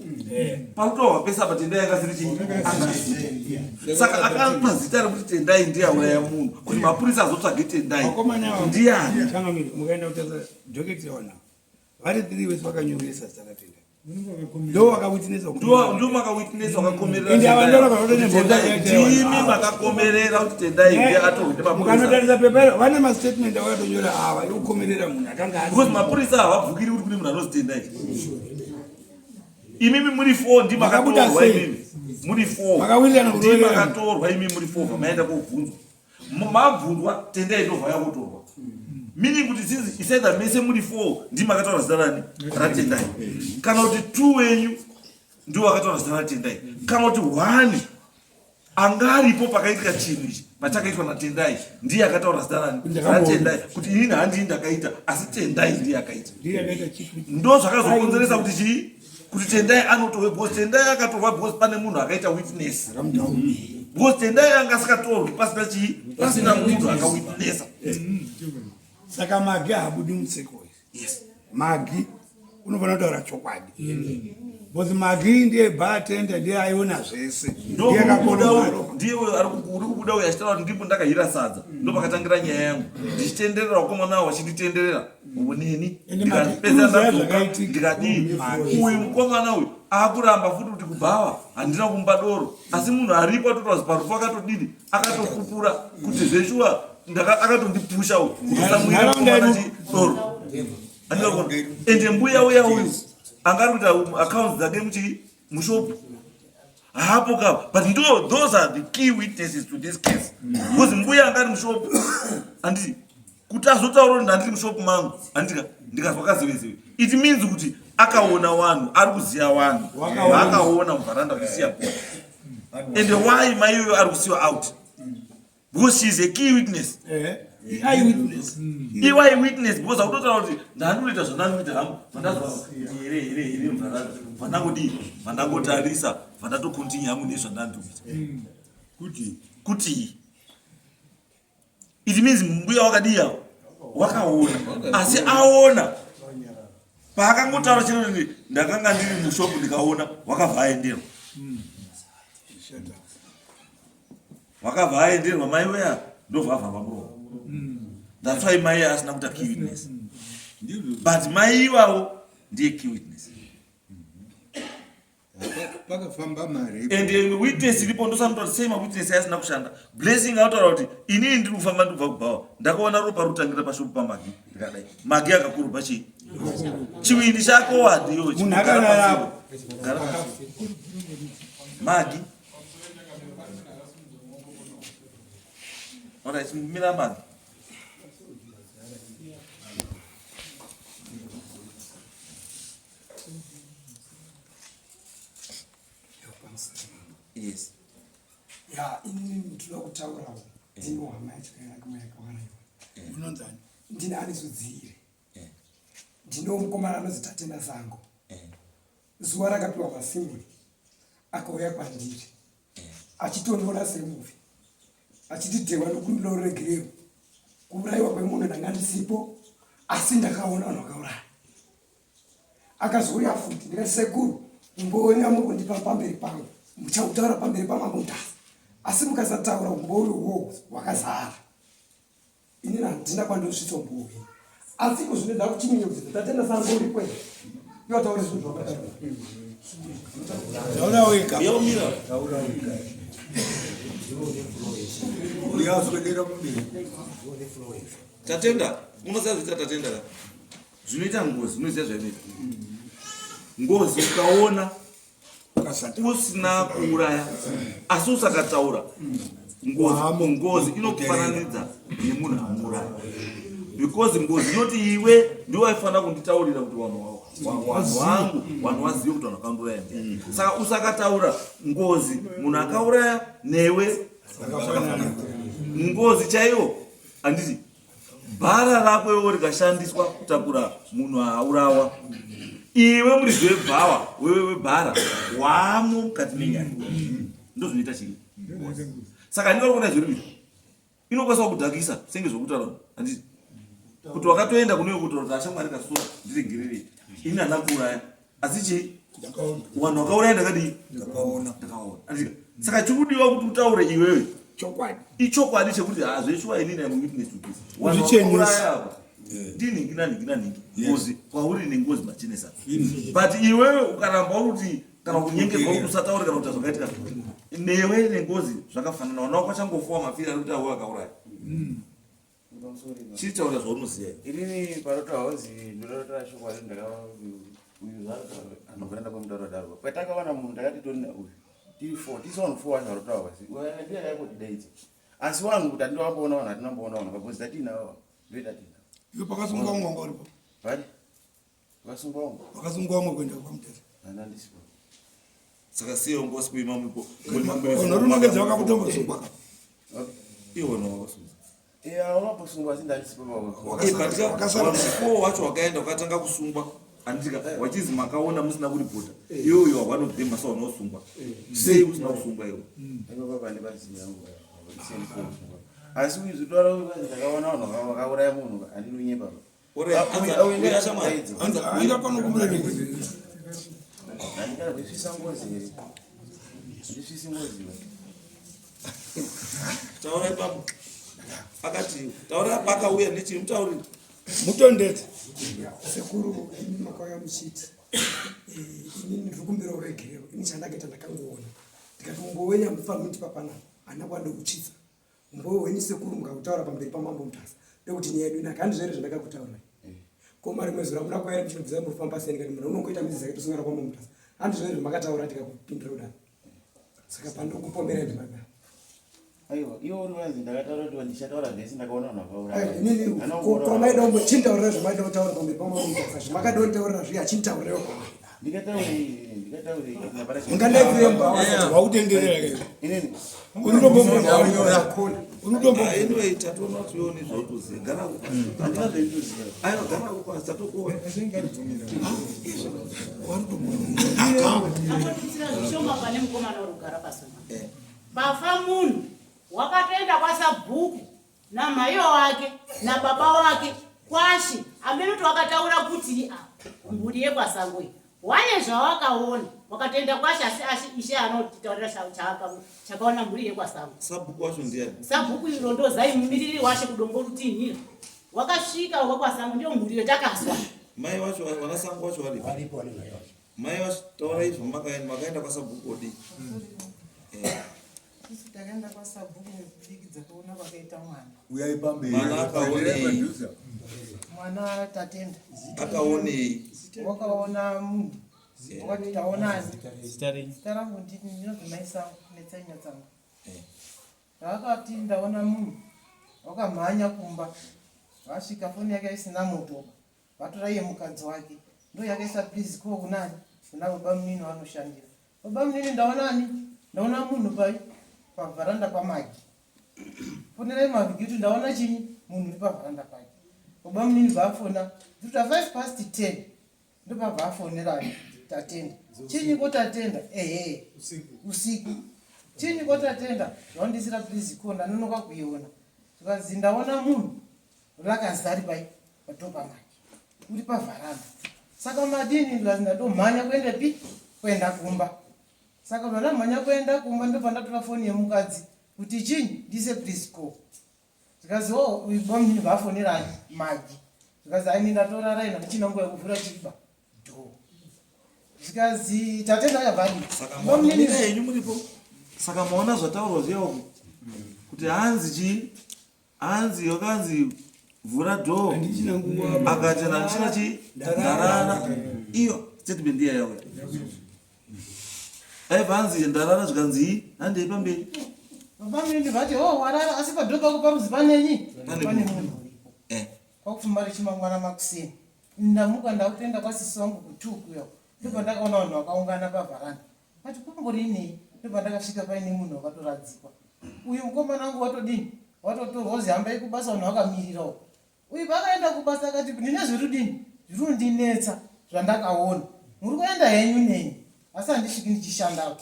Speaker 2: Pakutorwa pese apa Tendai anga asiri chii? Anga asipo. Saka akapa zita rekuti Tendai ndiye auraya munhu kuti mapurisa azotsvage Tendai.
Speaker 9: Vakomana ava.
Speaker 2: Ndiani?
Speaker 9: Changamire, mukaenda kutarisa docket yawana. Vari 3 vese vakanyoresa zita raTendai. Ndo vakawitnessa.
Speaker 2: Ndo makawitnessa vakakomerera.
Speaker 9: Ende ava ndo vakatoita
Speaker 2: Ndimi makakomerera kuti Tendai ndiye atorwe nemapurisa.
Speaker 9: Mukanotarisa pepa vane mastatement avakatonyora ava ekukomerera munhu akanga
Speaker 2: ari. Because mapurisa havabvukiri kuti kune munhu anozi Tendai. Imimi muri 4 ndimi makatorwa imimi. Muri 4.
Speaker 9: Makawirirana
Speaker 2: Ndimi makatorwa imimi muri 4 maenda kobvunzwa. Mabvunzwa Tendai ndobva yakutorwa. Meaning kuti since it's either mese muri 4 ndimi makataura zita rani raTendai. Kana kuti 2 wenyu ndiwo wakataura zita raTendai. Kana kuti 1 anga aripo pakaitika chinhu ichi pachakaitwa naTendai ndiye akataura zita rani raTendai kuti inini handii ndakaita asi Tendai ndiye akaita. Ndo zvakazokonzeresa kuti chii kuti Tendai anotorwe because Tendai akatorwa because pane munhu akaita witness because Tendai anga asikatorwi pasina chii pasina munhu akawitnessa.
Speaker 9: Saka Magi haabudi museko.
Speaker 2: Yes.
Speaker 9: Magi unofanira kutaura chokwadi because Magi ndiye bartender, ndiye aiona zvese, ndiye
Speaker 2: ndiye uri kubuda uyo achitaura kuti ndipo ndakahira sadza, ndopakatangira nyaya yangu ndichitenderera vakomana avo vachinditenderera neni ndikapedza ndadzoka ndikadii uyu mukomana uyu akuramba futi kuti kubhawa handina kumupa doro asi munhu aripo atotaura parufu akatodini akatopupura kuti zveshuwa akatondipusha uyu kutosamwira mukomana doro. Ende mbuya uya uyu anga ari kuita accounts dzake muchii mushopu hapo ka, but ndo those are the key witnesses to this case because mbuya anga ari mushopu anditi kuti azotaura kuti ndandiri mushopu mangu andika ndikazwa kazevezeve it means kuti akaona vanhu ari kuziva vanhu vaakaona muvharanda kusiya bhora. And why mai iyoyo ari kusiwa out? Because she is a key witness.
Speaker 9: Eyewitness.
Speaker 2: Iwe witness because autotaura kuti ndandinoita zvandanoita hangu vandazwa here here here mvharanda vandangodii vandangotarisa vandatokontinye hangu nezvandandikuita
Speaker 6: kuti
Speaker 2: kuti it means mbuya wakadii awo wakaona asi aona paakangotaura chero kuti ndakanga ndiri mushopu ndikaona wakabva aenderwa wakabva aenderwa mai weya ndobva avharwa muromo. That's why mai asina kuita key witness, but mai ivavo ndiye key witness.
Speaker 6: Pakafamba mari
Speaker 2: and witness iripo ndosanotaura sei mawitness ayasina kushanda. Blessing ataura kuti inini ndiri kufamba ndikubva kubhawa ndakaona ropa rotangira pashopu pamagi ndikadai magi akakurubha chii chiwindi chako wadiyo.
Speaker 9: Munhu akarara.
Speaker 2: Magi. Alright, mira magi. Yes.
Speaker 11: Ya, inini ndinoda kutaurawo ndini hama yakauraiwa.
Speaker 9: Unonzani?
Speaker 11: Ndini Anizudzire. Ndino mukomana anonzi Tatenda Sango. Zuva rakapiwa masimbwe akauya kwandiri achitondiona semufi achiti dhewa nokuregerero kuurayiwa kwemunhu ndanga ndisipo asi ndakaona vanhu vakauraya. Akazouya futi ndikati sekuru umboona muri kundipa pamberi pangu muchautaura pamberi pamambo Mutasa asi mukasataura umbori uwowo hwakazara inini handina kwandosvitsa umbori asi iko zvino ndakuchiminya kuti Tatenda Sango uripo here iwo taure zvinhu zvakadaro.
Speaker 9: Taura wega.
Speaker 2: Yomira.
Speaker 6: Taura wega. Uyaswedera kumberi.
Speaker 2: Tatenda, unoziva zvoita Tatenda ka? Zvinoita ngozi, unoziva zvainoita. Ngozi ukaona usina kuuraya asi usakataura ngozi, ngozi inokufananidza nemunhu amuuraya because ngozi inoti iwe ndiwe waifanira kunditaurira kuti vanhu vanhu vangu vanhu vazive kuti vanhu vakandiuraya ndiani. Saka usakataura ngozi munhu akauraya newe ngozi chaiyo handiti bhara rako iwo rikashandiswa kutakura munhu aurawa iwe muridzi webhawa wewe webhara wamo mukati menyaya ndozvinoita chii saka handinga kuona zviri kuita inokwanisa kudhakisa senge zvokutaura handiti kuti wakatoenda kune kutaura kuti ashamwari kasura ndiregererei ini handina kuuraya asi chii vanhu vakauraya ndakadii
Speaker 9: ndakaona
Speaker 2: ndakaona handiti saka chikudiwa kuti utaure iwewe
Speaker 9: chokwadi
Speaker 2: ichokwadi chekuti hazveshuwa inini am witness to this. Vanhu
Speaker 9: Uzvichenese.
Speaker 2: vakauraya apa. Ndinhingi nanhingi nanhingi. Ngozi kwauri nengozi machenesa. But iwewe ukaramba uri kuti kana kunyengerwa kuti usataure kana kuti zvakaitika newe nengozi zvakafanana. Wana wako achangofowa mafiri ari kuti awe akauraya. Chitaura zvaunoziva.
Speaker 7: Inini panotaura kunzi ndoda kutaura chokwadi ndakaona kuti uyu zvaanotaura anobva ndamutaura daro. Patakaona munhu ndakati tori nauyu tiri four tisu vanhu four vacho vanotaura kasi uyu ndiye akangotidaidzo. Asi wangu kuti handina wamboona vanhu hatina mboona vanhu because tatinavo ndiye tatinavo.
Speaker 9: Iwe pakasungwa umwe wanga uripo.
Speaker 7: Pari? Pakasungwa umwe.
Speaker 9: Pakasungwa umwe kuenda kwaMutasa.
Speaker 7: Hana ndisipo.
Speaker 2: Saka sei wanga usikuima muko?
Speaker 9: Unorunongedza wakakutombosungwa.
Speaker 2: Iwe wakasungwa.
Speaker 7: Yeah, wakambosungwa asi ndandisipo
Speaker 2: baba. Wacho wakaenda wakatanga kusungwa anditika wachizi makaona musina kuripota iwe uyo one of them masa unosungwa sei usina kusungwa iwe
Speaker 7: asi uizvitaura kuti ndakaona vanhu vakauraya munhu handinonyepa
Speaker 9: Aenda panokumbira
Speaker 7: handikazvisvisa ngozi here ndisvisi ngozi
Speaker 2: taura ipapo akati taura pakauya nechii mutauriri
Speaker 9: mutondedze
Speaker 11: sekuru imi makauya muchiti eh, inini ndiri kumbira uregerero ini chandakaita ndakangoona ndikati umbo wenyu hamufaniri kundipa panapa handina kuva ndokutsvitsa umbowo hwenyu sekuru mukautaura pamberi pamambo mutasa ndokuti nyaya yedu inaka handizvo here zvandakakutaurai ko mari mwezi ramuna kwairi muchinobvisa murifamba sei ndikati munhu unongoita mizi dzake tosangana kwamambo mutasa handizvo here zvamakataura ndikakupindura kudaro saka pandokupomera ndimada
Speaker 7: aiwa iwe uri wanzi ndakataura kuti ndichataura zvese ndakaona vanhu vakauraya
Speaker 11: kwamaida kumbo chintaurira zvamaida kutaura pamberi pamambo mutasa zvamakada kutaurira zviya chintaurewo
Speaker 7: ndikataurei
Speaker 11: ungandaipire mbava
Speaker 9: wakutenderera ke
Speaker 7: inini
Speaker 2: Anyway, tatoona kuti iwe une zvautoziva. Gara uko.
Speaker 7: Handina zvaitoziva.
Speaker 2: Aiwa, gara uko asi tatokuona.
Speaker 10: Akotutsira zvishoma pane mukomana uri kugara pasoma. Pafa munhu wakatoenda kwasabhuku namaiyo wake nababa wake kwashe amene kuti wakataura kuti a mhuri yekwasango iyi wane zvawakaona wakatoenda kwashe asi ashe ishe anotitaurira chakaona mhuri yekwasango.
Speaker 2: Sabhuku wacho ndiani?
Speaker 10: Sabhuku iro ndozai mumiriri washe kudombo rutinhira wakasvika wekwasango ndiyo mhuri yotakazwa.
Speaker 2: Mai wacho vanasango wacho varipo?
Speaker 3: Varipo vane mai wacho.
Speaker 2: Mai wacho taurai zvamakaenda makaenda kwasabhuku odii? Eh.
Speaker 12: Isu takaenda kwasabhuku nekubudikidza kuona kwakaita mwana.
Speaker 6: Uyai pamberi.
Speaker 2: Mwana akaonei?
Speaker 12: Mwana Tatenda.
Speaker 2: Akaonei?
Speaker 12: Wakaona munhu. Wakati taonani. Zita rangu ndini ndinobva mai sangu netsanya tsangu. Vakati ndaona munhu wakamhanya kumba. Vasvika foni yake isina moto. Vatora iye mukadzi wake. Ndo yakaisa please call kunani? Kuna baba munini vanoshandira. Baba munini ndaonani? Ndaona munhu pai pavharanda paMagi. Fonerai Magi kuti ndaona chinyi munhu uri pavharanda pake. Baba munini vafona. Dzikuta 5 past 10. Ndopabva afonerani Tatenda. Chinyi ko Tatenda? Ehe. Usiku. Chinyi ko Tatenda? Zvawandisira please call ndanonoka kuiona. Zvikanzi ndaona munhu rakazari pai padoor paMagi. Uri pavharanda. Saka madini ndikazi ndatomhanya kuenda pi? Kuenda kumba. Saka zvandamhanya kuenda kumba ndobva ndatora foni yemukadzi kuti chinyi ndise please call. Zvikanzi oh uyu bamnini vafonerani Magi. Zvikanzi aini ndatorara ina ndichina nguva yekuvhura chiba door. Zvikanzi Tatenda akabva adii?
Speaker 2: Saka maona henyu muripo. Saka maona zvataurwa zviya uko kuti hanzi chii? Hanzi wakanzi vhura door akati handichina chii? Ndarara. Iyo statement iya yauya. Aibva hanzi ndarara zvikanzi handei pamberi.
Speaker 12: Baba munini vati oh warara asi padoor pako paruzi panenyi? Pane munhu uripo.
Speaker 2: Eh.
Speaker 12: Kwakufuma rechimangwana makuseni. Ndamuka ndakutoenda kwasisi wangu kutuu kuya. Ndopandakaona vanhu vakaungana pavharanda. Vati kumbori nei? Ndopandakasvika paine munhu wakatoradzikwa. Uyu mukomana wangu watodini? Watotorwa uzi hambai kubasa vanhu vakamirirawo. Uyu paakaenda kubasa akati ndine zvirudini? Zvirundinetsa zvandakaona. Muri kuenda henyu neni asi handisviki ndichishandawo.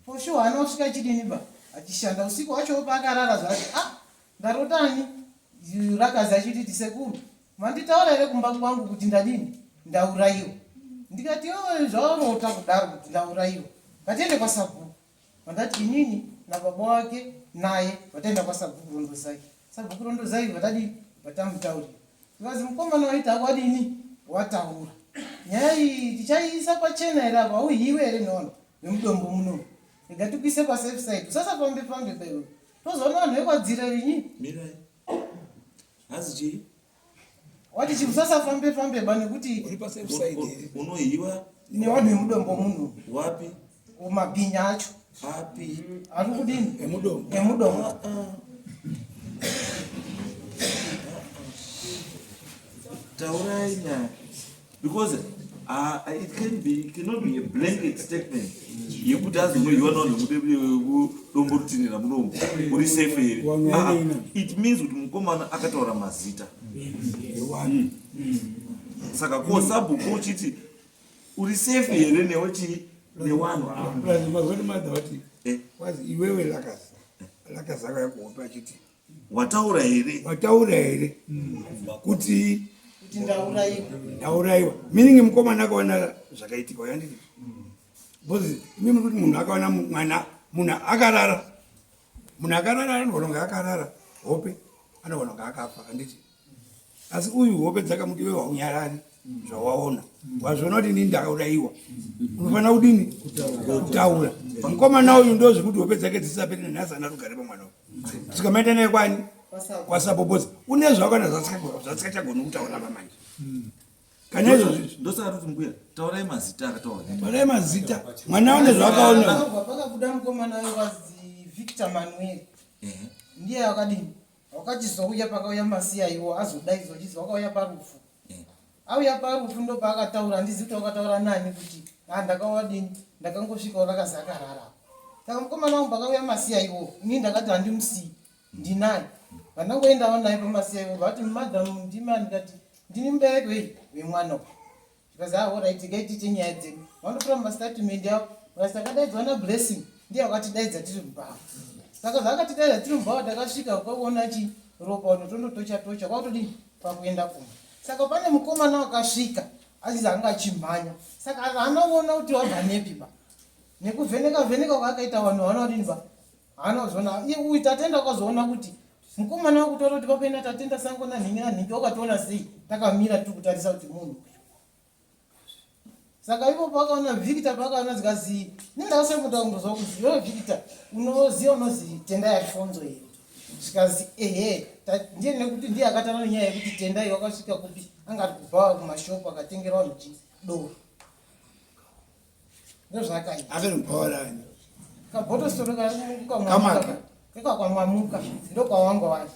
Speaker 12: For sure haana kusvika achidini ba achishanda usiku hwacho paakarara zvake ah ndarotani rakazi achititi sekuru manditaura here kumba kwangu kuti ndadini ndaurayiwa ndikati iwewe zvawarota kudaro kuti ndaurayiwa ngatiende kwasabhuku vandati inini nababa wake naye vataenda kwasabhuku rondozai sabhuku rondozai vatadii vatamutaurira. Zvikanzi mukomana waita akwadini wataura. Nyaya iyi tichaiisa pachena here apa hauhiwe here nevanhu vemudombo muno. Rega tikuise pasafe side usasafambe fambe baiwe. Tozoona vanhu vekwadzira rinyi.
Speaker 2: Mirai. Hazi chii?
Speaker 12: Wati chi usasafambe fambe ba nekuti
Speaker 9: uri pasafe side here?
Speaker 2: Unohiwa
Speaker 12: nevanhu vemudombo muno.
Speaker 2: Wapi?
Speaker 12: Mabhinya acho.
Speaker 2: Api?
Speaker 12: Ari kudini?
Speaker 9: Emudombo.
Speaker 12: Emudombo.
Speaker 2: Ah, ah. Taurai nyaya. Because it can be, it cannot be a blanket statement yekuti azonohiwa navanhu vekudombo rutinira munomu uri safe here. Ah, it means kuti mukomana akataura mazita. Saka ko sabhuku uchiti uri safe here newe chii newanhu ava
Speaker 9: Plus mazoti madha vati
Speaker 2: Eh.
Speaker 9: wazi iwewe lakasi lakasi akauya kuhope achiti
Speaker 2: wataura here
Speaker 9: wataura here kuti
Speaker 12: Kuti ndauraiwa.
Speaker 9: ndauraiwa meaning mukomana akaona zvakaitika uyanditi because imi muri kuti munhu akaona mwana munhu akarara munhu akarara anogona kunge akarara hope anogona kunge akafa handiti asi uyu hope dzakamuti iwe haunyarari zvawaona wazviona kuti inini ndakauraiwa unofanira kudini kutaura mukomana uyu ndo zvekuti hope dzake dzisaperi nanhasi ana rugare pamwana uyu kusvika maenda naye kwani kwasaboboza une zvawakana zvasikachagoni kutaura pamanje kana izvozvi
Speaker 2: ndosaka toti mbuya taurai mazita akataura
Speaker 9: taurai mazita mwana une zvaakaona
Speaker 12: Pakabva pakabuda mukomana wazi Victor Manuel. Ndiye akadini? Wakachizouya pakauya masiya iwo azodaidzwa achizi wakauya parufu. Auya parufu ndopaakataura handizivi kuti wakataura nani kuti ha ndakawadini ndakangosvikawo rakazi akarara. Saka mukomana wangu pakauya masiya iwo ini ndakati handimusii ndinaye. Vandangoendawo naye pamasiya iwo vati madam ndimi ndikati ndini mubereki wei wemwana uyu. Zvikanzi ah alright regai tiite nyaya dzedu. Vandotora mastatement avo vakati takadaidzwa naBlessing ndiye wakatidaidza tiri mubhawa. Saka zvaakatidaidza tiri mubhawa takasvika kwakuona chi ropa vanhu tondotocha tocha kwakutodini kwakuenda kumba. Saka pane mukomana wakasvika achizi anga achimhanya. Saka haana kuona kuti wabva nepi ba. Nekuvheneka vheneka kwaakaita vanhu haana kudini ba. Haana kuzoona. Iye uyu Tatenda wakazoona kuti mukomana wakutora kuti pakuenda Tatenda sango nanhingi nanhingi wakatoona sei takamira tiri kutarisa kuti munhu uyu. Saka ivo pakaona Victor pakaona zikazi nendakasembuta kundozwa kuti iwe Victor unoziva unozi Tendai Alfonso here zvikazi ehe ndiye nekuti ndiye akatara nenyaya yekuti Tendai wakasvika kupi anga ari kubhawa kumashopu akatengera vanhu chidoro ndozvaakaita
Speaker 9: akanopawarani
Speaker 12: kabhotosoro kari kakwamwamuka ndokwawanga wari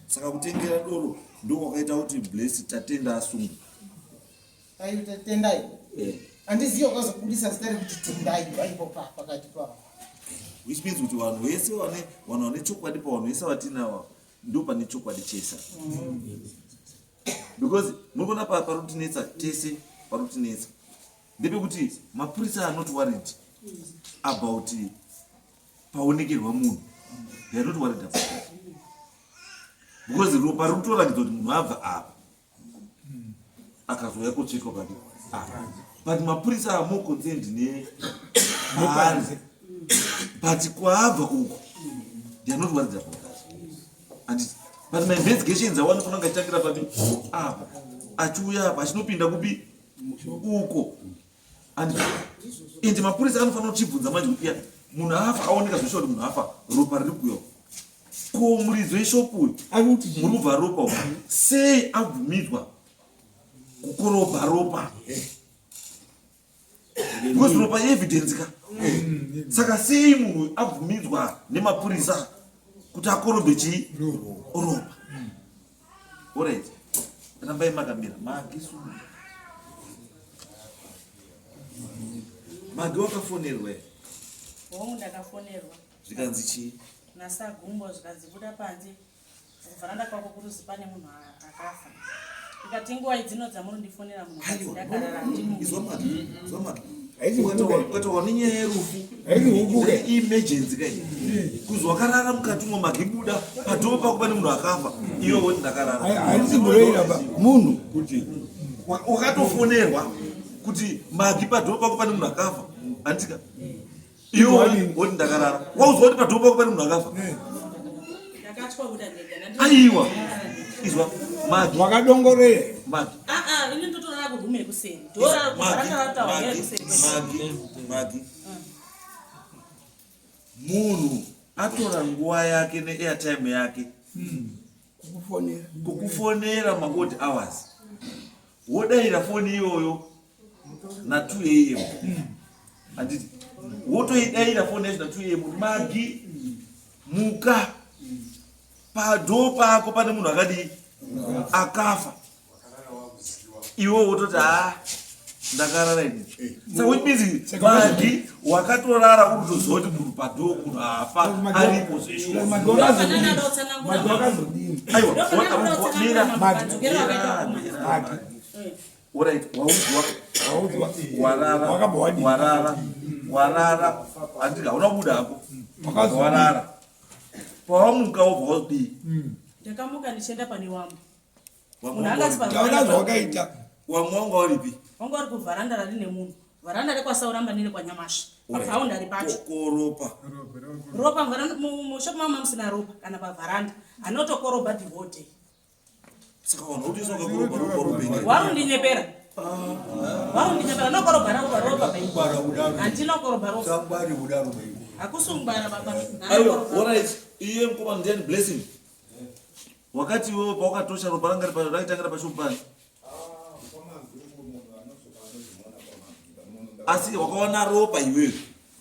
Speaker 2: saka kutengera doro ndokwakaita kuti bless tatenda asungwe
Speaker 12: Ayo tendai handizivi wakazobudisa zita rekuti tendai vaipo pa pakati pavo
Speaker 2: which means kuti vanhu vese vane vanhu vane chokwadi pavanhu vese vatinavo ndo pane chokwadi chese because muri kuona pari kutinetsa tese pari kutinetsa ndepekuti mapurisa are not worried about paonekerwa munhu they are not worried about that because ropa riri kutoratidza kuti munhu abva apa akazouya kotsvetwa papi apa but mapurisa are more concerned nepaari but kwaabva uku they are not worried about that and but mainvestigations awo anofanira kunge achitangira papi apa achiuya apa achinopinda kupi uko and and mapurisa anofanira kuchibvunza manje kuti ya munhu afa aoneka zveshuwa kuti munhu afa ropa riri kuuya ko muridzi weshopu uyu muri kubva ropa uyu sei abvumidzwa kukorobha ropa because ropa evidence ka saka sei munhu abvumidzwa nemapurisa kuti akorobhe chii ropa orit rambai makamira magi suu magi wakafonerwa here
Speaker 5: Hongu ndakafonerwa
Speaker 2: zvikanzi chii
Speaker 5: nasagumbo zvikanzi buda panze kuvharanda kwako kuruzi pane munhu akafa ndikati nguva idzino dzamurundifonera munhu kadzi ndakarara handimuki
Speaker 2: izwa magi izwa magi
Speaker 9: Haisi huku kai.
Speaker 2: ukataura nenyaya yerufu
Speaker 9: Haisi huku kai.
Speaker 2: emergency kai kuzi wakarara mukati umo magi buda padhoo pako pane munhu akafa iwe woti ndakarara
Speaker 9: Haisi broiler ba munhu
Speaker 6: kuti
Speaker 2: wakatofonerwa kuti magi padhoo pako pane munhu akafa handika iwe woti ndakarara wauziva kuti padhoo pako pane munhu akafa
Speaker 5: Ndakatya kubuda ndega.
Speaker 2: Aiwa. Izwa Magi.
Speaker 9: Wakadongorere.
Speaker 2: Magi.
Speaker 5: Ah ah, ini ndotorara kurume kuseni. Ndorara kuvaranda taura kuseni.
Speaker 2: Magi, Magi. Munhu atora nguva yake neairtime yake.
Speaker 9: Kukufonera.
Speaker 2: Kukufonera ma odd hours. Wodaira foni iyoyo na 2 am. Handiti. Wotoidaira foni yacho na 2 am. Magi muka. Padhoo pako pane munhu akadii? Akafa. Iwe wototi haa ndakarara ini. Saka which means Magi wakatorara uri kutoziva kuti munhu padhoo munhu afa aripo zveshuwa.
Speaker 9: Magi wakazodini?
Speaker 2: Aiwa, mira.
Speaker 9: Magi.
Speaker 2: Alright, waudzwa. Warara. Warara. Warara. Handiti hauna kubuda hako. Warara. Pawamuka wobva wodii?
Speaker 5: Ndakamuka ndichienda pane wamwe.
Speaker 2: Wamwe
Speaker 5: Munhu anga asi
Speaker 2: wanga
Speaker 5: pavharanda.
Speaker 9: Taura zvawakaita.
Speaker 2: Wamwe wanga uripi?
Speaker 5: Wanga uri kuvharanda rari nemunhu. Vharanda rekwaSauramba nere kwaNyamashe. Pabhaundari pacho.
Speaker 2: Koropa.
Speaker 5: Ropa muvharanda mushop mama musina ropa kana pavharanda. Anotokorobha the whole day.
Speaker 2: Saka vanhu votoisa wakakorobha ropa rupenge.
Speaker 5: Warundinyepera. Warundinyepera nokorobha ropa ropa baby. Handinokorobha ropa.
Speaker 6: Sangwari kudaro baby.
Speaker 5: Hakusungwara baba.
Speaker 2: Aiwa, alright. Iye mukoma ndiani blessing. Wakati iwewe pawakatosha ropa ranga riri raitangira pashopu pani. Asi wakaona ropa iwewe.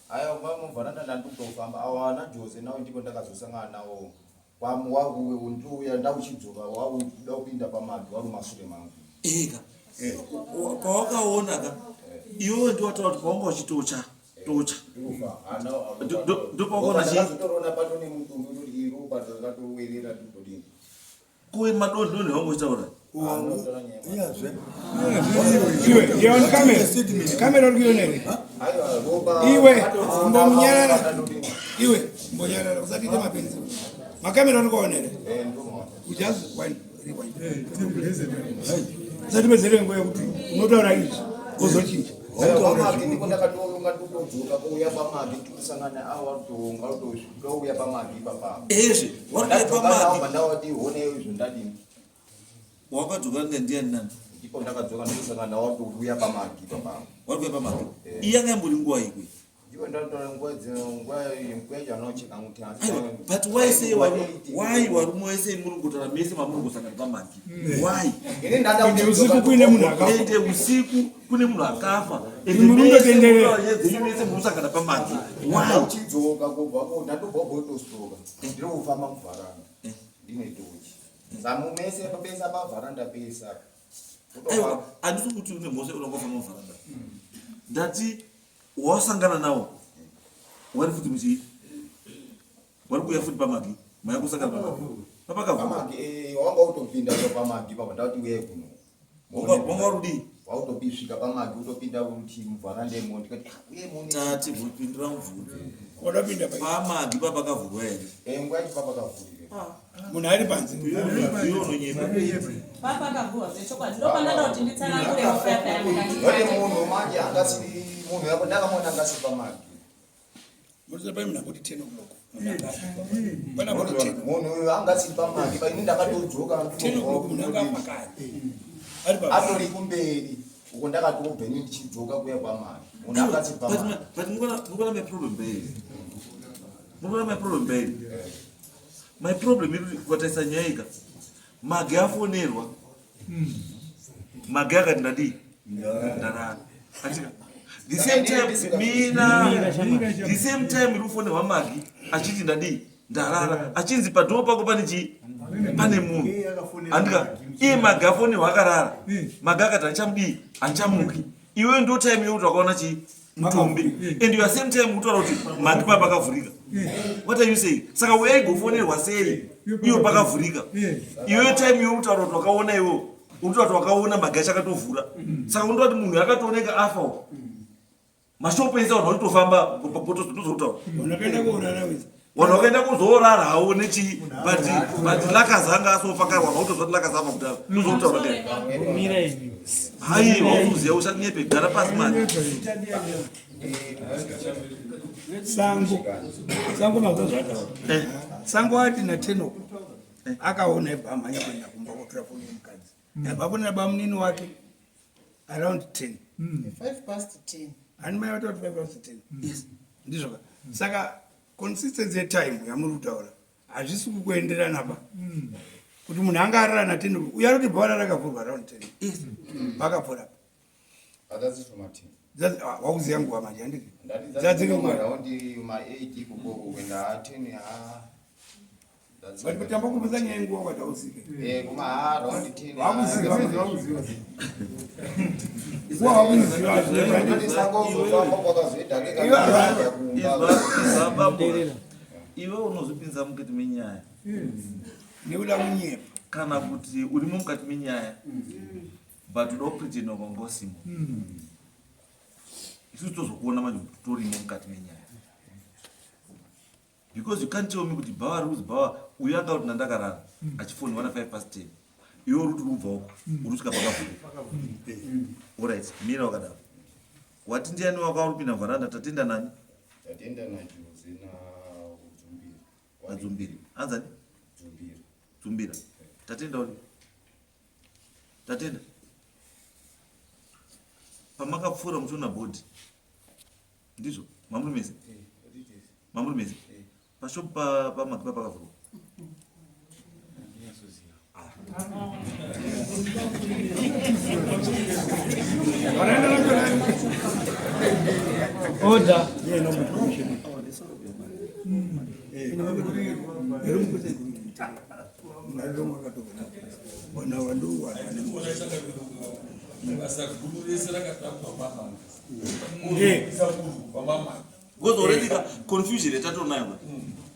Speaker 1: Aya muvharanda ndandikutofamba awa ana Jose nawo ndipo ndakazosangana nawo wakuwe ndiuya ndauchidzoka wakuda kupinda pamagi wari mumasure mangu.
Speaker 2: Eka. Pawakaona ka iwewe ndiwataura kuti pawanga uchitocha tocha. Ndopawakaona chii?
Speaker 1: Ndakazotoona pato nemutumbi kuti iri ropa rakatowerera ndikutodini.
Speaker 2: Kuwe madonhi donhi wanga uchitaura.
Speaker 9: Iwe, iwe kamera. Kamera uri kuiona here? Iwe, mbonyarara. Iwe, mbonyarara usatiite mapenzi. Makamera uri kuona here? You just one rewind. Usatipedzere nguva yekuti unotaura izvi wozochinja.
Speaker 1: Pamagi ndipo ndakatoonga ndikutodzoka kuuya pamagi tikusangana awa kutoonga kutouya pamagi ipapa.
Speaker 2: Ezve, warikuuya pamagi.
Speaker 1: Ndawati hone izvo ndadini.
Speaker 2: Wakadzoka ndiani nani?
Speaker 1: Ndipo ndakadzoka ndikusangana nawo kuuya pamagi ipapa.
Speaker 2: Warikuuya pamagi. Iyi yanga imbori nguva ikwe.
Speaker 1: Ndipo ndatotora nguva nguva nguva yacho anocheka kuti
Speaker 2: Aiwa, but why say why varume wese muri kutaura mese mamuri kusangana pamagi? Why?
Speaker 1: Ini ndada
Speaker 9: Ende usiku kuine munhu akafa.
Speaker 2: Ende usiku kune munhu akafa. Ende
Speaker 9: Muri
Speaker 2: mese
Speaker 9: kundotenderera.
Speaker 2: mutaura dzenyu mese muri kusangana pamagi. Why?
Speaker 1: Uchidzoka kubva ko ndatobva botostoka. Ndiri kufamba muvharanda. Ndine tochi. Samu mese pesa pavharanda pesa.
Speaker 2: Aiwa, handisi kuti une mhosva yekuda kufamba muvharanda. Ndati wasangana nawo wari futi muchii? Wari kuuya futi pamagi. Maya kusangana pamagi. Papakavhurwa.
Speaker 1: Pamagi eh wanga utopinda pamagi papa ndati uye kuno.
Speaker 2: Wanga uri
Speaker 1: Wautobisvika pamagi utopinda kuti muvharanda imo ndikati ah, uye mune.
Speaker 2: Tati vupindura mubvunzo.
Speaker 9: Wadapinda pai.
Speaker 2: Pamagi papakavhurwa here?
Speaker 1: Eh nguva yacho papakavhurika.
Speaker 9: Munhu ari panze.
Speaker 2: Iwe unonyepa.
Speaker 5: Papa akavhurwa zvechokwadi. Ndopandada kuti nditsanangure hope yapa
Speaker 1: None
Speaker 5: yamukati.
Speaker 1: munhu manje angasiri munhu yako ndakamuona angasiri pamagi.
Speaker 9: Munoziva pai munhu angoti 10 o'clock. Munhu akafa. Pana angoti 10.
Speaker 1: Munhu uyu angasiri pamagi pa ini ndakatodzoka
Speaker 9: 10 o'clock munhu akafa kare. Ari pa.
Speaker 1: atori kumberi uko ndakatobva ini ndichidzoka kuya kwamagi. Munhu angasiri pamagi.
Speaker 2: But mukuona my problem babe. Mukuona my problem babe. My problem iri kukatarisa nyaya ika. Magi afonerwa. Magi akati ndadii? Ndarara. Atika. The same time mina the same time iri kufonerwa Magi achiti ndadii? Ndarara. Achinzi padhoo pako pane chii? Pane munhu. Andika iye Magi afonerwa akarara. Magi akati handichamudii? Handichamuki. Iwewe ndo time yekuti wakaona chii? Mutumbi. And you are same time kutaura kuti Magi papa pakavhurika. What are you saying? Saka waigofonerwa sei iwe pakavhurika? Iwe time yekutaura kuti wakaona iwewe unotaura kuti wakaona Magi achakatovhura. Saka unotaura kuti munhu akatooneka afa uko. Mashopu ese vanhu vanotofamba papotozotaura.
Speaker 9: Munhu akaenda kourara wese.
Speaker 2: Vanhu vakaenda kuzoorara havo nechii but but Lakas anga asofa kare vanhu vakutoziva kuti Lakas afa kudhara. Ndozotaura kare.
Speaker 13: Mira ini.
Speaker 2: Hai, wauziya usanyepe gara pasi manje.
Speaker 9: Sango sango mazuva zvataura eh. Sango ati natenoko eh. Akaona ibva amhanya kuenda kumba kotora foni yemukadzi hmm. Abva afonera bamunini wake around 10
Speaker 12: 5 past 10.
Speaker 9: Hani mai vataura 5 past 10. Yes, ndizvoka. Saka consistency yetime yamuri kutaura hazvisi kukuenderana ba kuti munhu anga arara na 10, uyo ari kuti bhora rakavhurwa around 10 vakapfuura. Wakuziva nguva manje, handiti?
Speaker 1: Dzadziri maraundi ma8 ikoko kuenda 10 ha.
Speaker 9: But kutamba kupedza nyaya yenguva kwatausike.
Speaker 1: Eh, kuma ha round 10.
Speaker 9: Wakuziva. Nguva wakuziva.
Speaker 2: Iwe unozvipinza mukati menyaya
Speaker 9: nekuda kunyepa
Speaker 2: kana kuti urimo mukati menyaya, but uda kupretenda kwanga usimo. Isusu tozokuona manje kuti torimo mukati menyaya, because you can't tell me kuti bhawa riri kuzi bhawa uyo anga kuti nandakarara achifoniwa na 5 past 10, iwe uri kuti uri kubva uko uri kusvika pakavhurika. Alright, mira wakadaro. Wati ndiani waka uri kupinda muvharanda? Tatenda nani?
Speaker 1: Tatenda naJose naDzumbira.
Speaker 2: NaDzumbiri anzani?
Speaker 1: Dzumbira.
Speaker 2: Dzumbira. Tatenda uri Tatenda pamakapfuura muchiona bhodhi, ndizvo? Mamuri mese, mamuri mese pashopu pamakipa pakavhurwa.
Speaker 9: Order.
Speaker 13: Basa guru rese rakatambwa mamanga.
Speaker 2: Because already ka confusion yatatonayo ka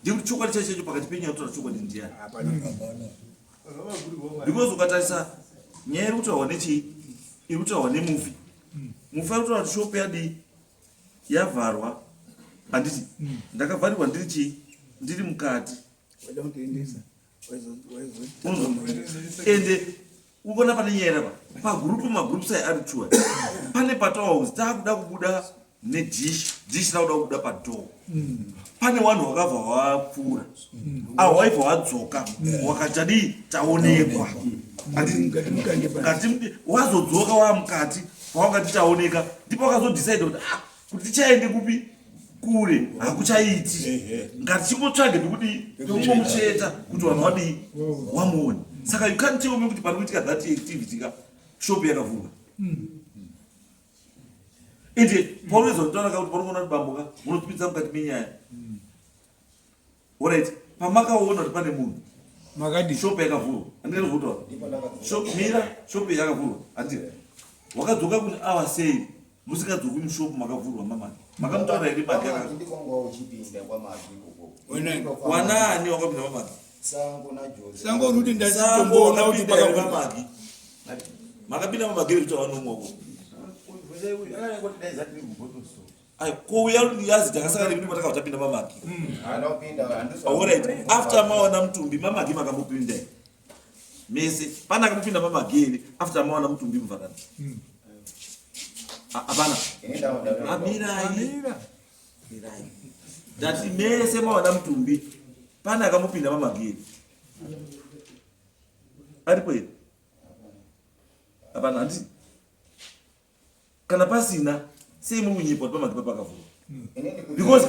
Speaker 2: ndekuti chokwadi chacho chacho pakati penyaya kutaura chokwadi ndiani, because ukatarisa nyaya iri kutaurwa nechii, iri kutaurwa nemufi, mufi ari kutaura kuti shopu yadii, yavharwa, handiti? Ndakavharirwa ndiri chii, ndiri mukati. Ende ukuona pane nyaya rapa pagurupu, magroups aya ari two. Pane patawa kuzi taakuda kubuda nedhishi, dhishi rakuda kubuda padoor. Pane vanhu wakabva wapfuura awo, waibva wadzoka wakatadii, taonekwa. Ngati wazodzoka wamukati, pawakati taoneka ndipo wakazodecide kuti ah, kuti tichaende kupi, kure hakuchaiti, ngatichingotsvage pekudii, pekungomucheta kuti vanhu vadii, wamuone. Saka you can't tell me kuti pari kuitika that activity ka shop yakavhurwa. Ende paunozotaura ka kuti paunoona kuti bambo ka munopinza mukati menyaya. Alright, pamakaona kuti pane munhu
Speaker 9: makadi
Speaker 2: shop yakavhurwa, handingati kutaura shop, mira, shop yakavhurwa, handiti? Wakadzoka kune awa sei musingadzoki mushopu makavhurwa mamani? Makamutaura here magi?
Speaker 1: Ndikwanga uchipinda kwamagi ikoko.
Speaker 2: Wanani wakapinda mamagi?
Speaker 1: Sango naJose.
Speaker 9: Sango ruti
Speaker 2: Sango
Speaker 9: ndachitomboona kuti
Speaker 2: wakapinda here
Speaker 9: pakavhurwa.
Speaker 2: mamagi? Makapinda mamagi here kuti vanomwako? Ai, kuuya yazi takasangana nekuti matakabva tapinda mamagi.
Speaker 1: Haana kupinda.
Speaker 2: Alright, after maona mutumbi mamagi makambopinda here mese? Pana akambopinda mamagi here after maona mutumbi muvharanda? Hapana. Amirai, mirai, ndati mese maona mutumbi, pane akambopinda mamagi here? Aripo here? Hapana, handiti? Kana pasina, sei muri kunyepa kuti pamagi papakavhurwa? Because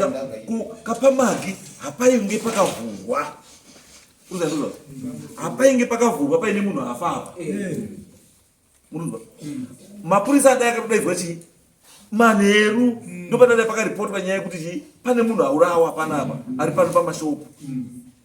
Speaker 2: kapamagi hapainge pakavhurwa. Uzandizwa, hapainge pakavhurwa paine munhu afa apa. Munonzwa, mapurisa adai akatodaidzwa chii manheru, ndopanadai pakaripotwa nyaya yekuti chii, pane munhu aurawa panapa, ari pano pamashopu,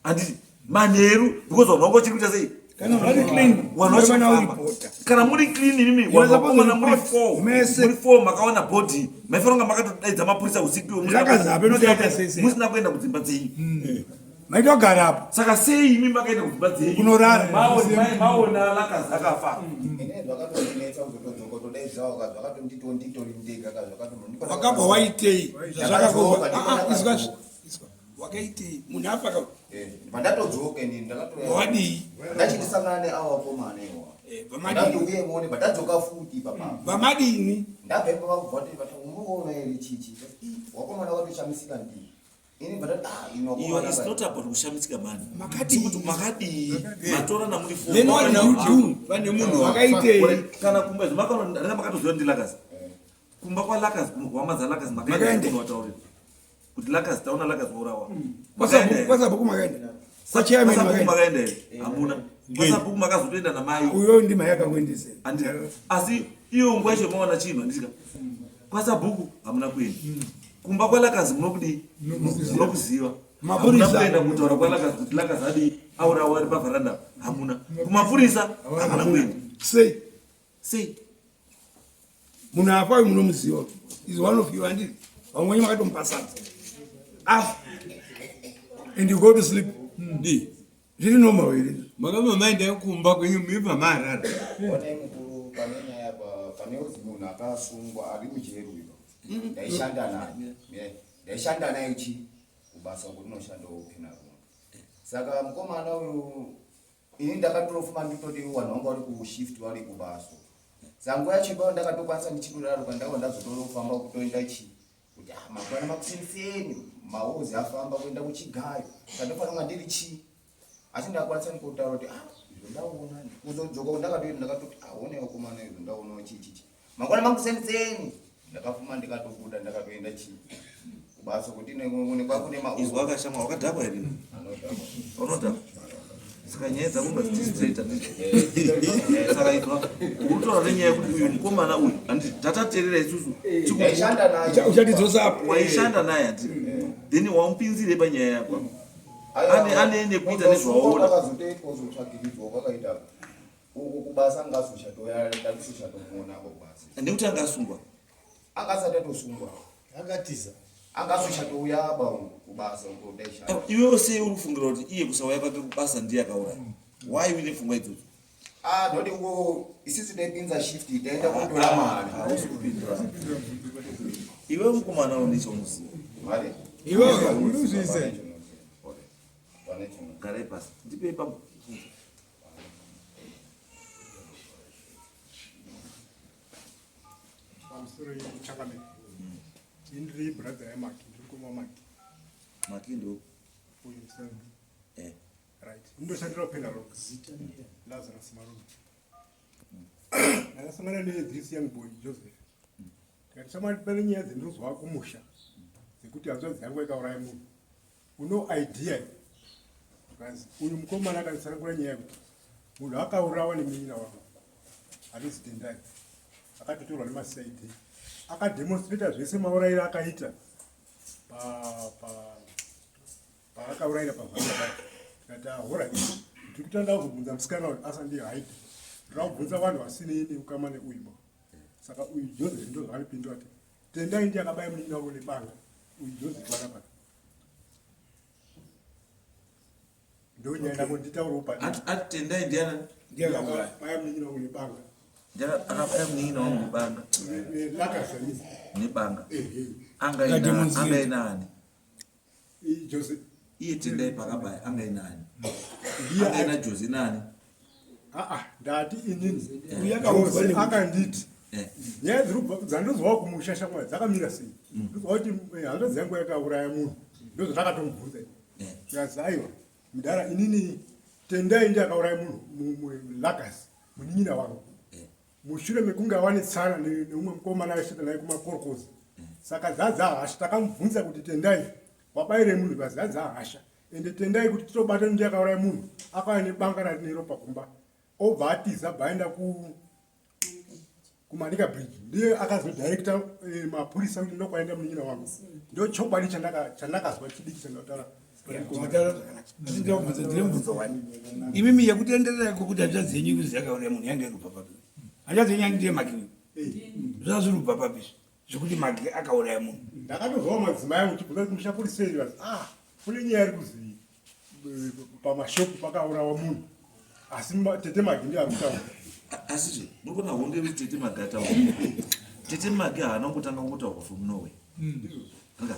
Speaker 2: handiti? Manheru, because vanhu vanga vachiri kuita sei?
Speaker 9: Kana vari clean,
Speaker 2: vanhu
Speaker 9: vana
Speaker 2: vachifamba.
Speaker 9: uripota.
Speaker 2: Kana muri clean imimi,
Speaker 9: You are
Speaker 2: vanhu vakomana
Speaker 9: supposed to
Speaker 2: muri
Speaker 9: report
Speaker 2: four,
Speaker 9: mese.
Speaker 2: muri four makawana bhodhi, maifanira kunga makatodaidza mapurisa usiku iwo
Speaker 9: Zvakazi
Speaker 2: musina
Speaker 9: hape sei sei.
Speaker 2: musina kuenda kudzimba dzenyu.
Speaker 9: Maitogara apo.
Speaker 2: Saka sei imi makaenda kudzimba dzenyu
Speaker 9: Kunorara.
Speaker 2: Maona lakazi akafa?
Speaker 1: Ine zvakatondinetsa kuzotodzoka todaidzawo ka, zvakatondito nditori ndega ka,
Speaker 9: Wakabva waitei? Zvakakorwa. Ah, ah, izwa, izwa. Wakaitei? Munhu afa ka.
Speaker 1: Eh, pandatodzoka ini ndakatoya.
Speaker 9: Wadii?
Speaker 1: Ndachindisangana neawo vakomana iwa.
Speaker 9: Eh, vamadii?
Speaker 1: Ndati uye muone bandadzoka futi ipapa.
Speaker 9: Vamadini?
Speaker 1: Ndabva ipapa kubva kuti vati umuona here chichi. Wakomana watoshamisika ndii. Ini bandati ah ini
Speaker 2: Iyo
Speaker 1: wakomana.
Speaker 2: is not about kushamisika mani.
Speaker 9: Makadii?
Speaker 2: Kuti makadii matora namuri four.
Speaker 9: Then what did you do?
Speaker 13: Pane munhu
Speaker 9: Wakaitei?
Speaker 2: Kana kumba izvo makaona ndanga makatoziva ndi Lakasi. Kumba kwa Lakasi kuhama dza Lakasi makaenda
Speaker 9: Makaenda.
Speaker 2: kunotaurira. Kuti Lakasi taona Lakasi waurawa.
Speaker 9: Kwasabhuku makaenda. Kwachairman
Speaker 2: Kwasabhuku
Speaker 9: makaenda.
Speaker 2: makaenda here? Hamuna. Kwasabhuku makazotoenda namai.
Speaker 9: Uyo ndima yakakuendesera.
Speaker 2: Andi asi iyo nguva yacho maona chinhu handisika. Kwasabhuku hamuna kuenda. Kumba kwaLakazi munokudii? Munokuziva.
Speaker 9: Mapurisa.
Speaker 2: Hamuna kuenda kutaura kwaLakazi kuti Lakazi adii aurawa ari pavharanda. Hamuna. Kumapurisa hamuna kuenda.
Speaker 9: Sei?
Speaker 2: Sei?
Speaker 9: Munhu afa uyu munomuziva. Is one of you handiti? Vamwe wenyu makatomupa sadza. Afa. And you go to sleep.
Speaker 13: Ndi.
Speaker 9: Zviri normal here izvi?
Speaker 13: Makabva maenda kumba kwenyu mibva marara.
Speaker 1: Onai mukuru pane nyaya pa pane uzi munhu akasungwa ari mujeri uyo. Ndaishanda naye. Ndaishanda naye chi kubasa uko ndinoshanda upenaro. Saka mukomana uyu ini ndakatorofuma nditoti vanhu vangu vari kushift vari kubasa. Saka nguva yacho ipapo ndakatokwanisa ndichitoraro pandakabva ndazotorofamba kutoenda chi kuti ah mangwana makuseniseni maozi afamba kuenda kuchigayo. Saka ndofanira kunga ndiri chi asi ndakakwanisa ndikotaura kuti ah izvo ndaona kuzodzoka ndakatoenda ndakatoti ah onai vakomana izvo ndaonawo chii chichi mangwana makuseniseni ndakafuma ndikatobuda ndakatoenda chii kubasa kuti nekwa kune
Speaker 2: Izwa akashama wakadhakwa here? Unodhakwa. Saka nyaya dzako ngadziti straight handiti. Saka izwa uri kutaura nenyaya yekuti uyu mukomana uyu handiti tatateerera isusu.
Speaker 1: Ndaishanda naye.
Speaker 9: Uchatidzosa apo.
Speaker 2: Waishanda naye handiti. Then wamupinzire panyaya yako. Ane nekuita nezvawaona.
Speaker 1: Akazotoitwa kuzotsvagiridzwa kwakaita uku kubasa angazochatoya ndakusochatomuona ako kubasa
Speaker 2: Nekuti anga asungwa.
Speaker 1: angasati atosungwa
Speaker 3: Akatiza.
Speaker 1: angazochatouya ba kubasa uko ndaishanda
Speaker 2: Iwewe sei uri kufungira kuti iye kusauya kwake kubasa ndiye akauraya? Why uine pfungwa idzodzo?
Speaker 1: ah ndoti uko isisi taipinza shift taenda kunotora mari
Speaker 2: Hausi kupindura. Iwewe mukomana une chaunoziva.
Speaker 1: Mari?
Speaker 13: Urikuzviisa.
Speaker 1: Pane chino.
Speaker 2: Garai pasi. Ndipei papo.
Speaker 14: Pamusoro yekuchakamira. Ini ndiri brother yaMaki, ndiri mukoma waMaki.
Speaker 2: Maki ndo.
Speaker 14: Uyu musandu.
Speaker 2: Eh.
Speaker 14: Right. Ndoshandira kuPenarok. Lazarus Marume. Ndakasangana ne this young boy Joseph. Ndikati shamwari pane nyaya dzendinozwa kumusha dzekuti hanzvadzi yangu yakauraya munhu. Uno idea because uyu mukomana akanditsanangura nyaya yekuti munhu akaurawa nemunin'ina wangu anonzi Tendai akatotorwa nemaCID akademonstrata zvese maurayiro akaita paakaurayira pavhanda pake. Tikati ahora ndiri kutanga kuzobvunza musikana uyu asa ndiye haidi ndira kubvunza vanhu vasinei neukama neuyu ba. Saka uyu Joseph ndo zvaanopindura kuti Tendai ndiye akabaya munin'ina wangu nebanga uyu Joseph panapa. Ndonyaya ndako nditaurawo pa
Speaker 2: Ati Tendai ndiana?
Speaker 14: Ndiye akabaya munin'ina wangu nebanga.
Speaker 2: Akabaya munin'ina wangu nebanga.
Speaker 14: Lakazanisa.
Speaker 2: Nebanga.
Speaker 14: Ehe.
Speaker 2: Angaina angaina ani?
Speaker 14: Joseph.
Speaker 2: Iye Tendai pakabaya angaina ani?
Speaker 14: Ndiye
Speaker 2: Angaina Jose nani?
Speaker 14: Aa, ndati inini
Speaker 9: Uyu akaudzwa
Speaker 14: Jose
Speaker 9: nekuti-
Speaker 14: akanditi
Speaker 2: Eh.
Speaker 14: nyaya dziri kubva dzandozwawo kumusha shamwari dzakamira sei ndozwa kuti hanzvadzi yangu yakauraya munhu ndozvandakatomubvunza zvikanzi aiwa mudhara inini Tendai ndiye akauraya munhu Lakasi munin'ina wangu mushure mekunge awanetsana neumwe mukomana aishanda naye kumakorokoza. Saka dzadza hasha takamubvunza kuti Tendai wabayirei munhu zvikanzi dzadza hasha ende Tendai kuti titobata ndiye akauraya munhu akauya nebanga rarine ropa kumba obva atiza bva aenda kuManica Bridge ndiye akazodirecta mapurisa kuti ndokwaenda munin'ina wangu. Ndo chokwadi chandakazwa chidiki chandataura.
Speaker 9: Wataura zvakanaka. Asi ndinobvunza ndine mubvunzo wani. Imimi yekutenderera kwekuti hanzvadzi yenyu ikuzi yakauraya munhu yanga iri kubva papi? Hanzvadzi yenyu yangu ndiye Maki. Zvava zviri kubva papi izvi? Zvekuti Maki akauraya munhu.
Speaker 14: Ndakatozwawo madzimai angu chibvunza kuti mushapurisei vazi ah kune nyaya iri kuzi pamashopu pakaurawa munhu asi tete Magi ndiye ari kutaura.
Speaker 2: Asi zve muri kuona hondo yekuti tete Magi ataura. Tete Magi haana kungotanga kungotaurwa from nowhere. Anga.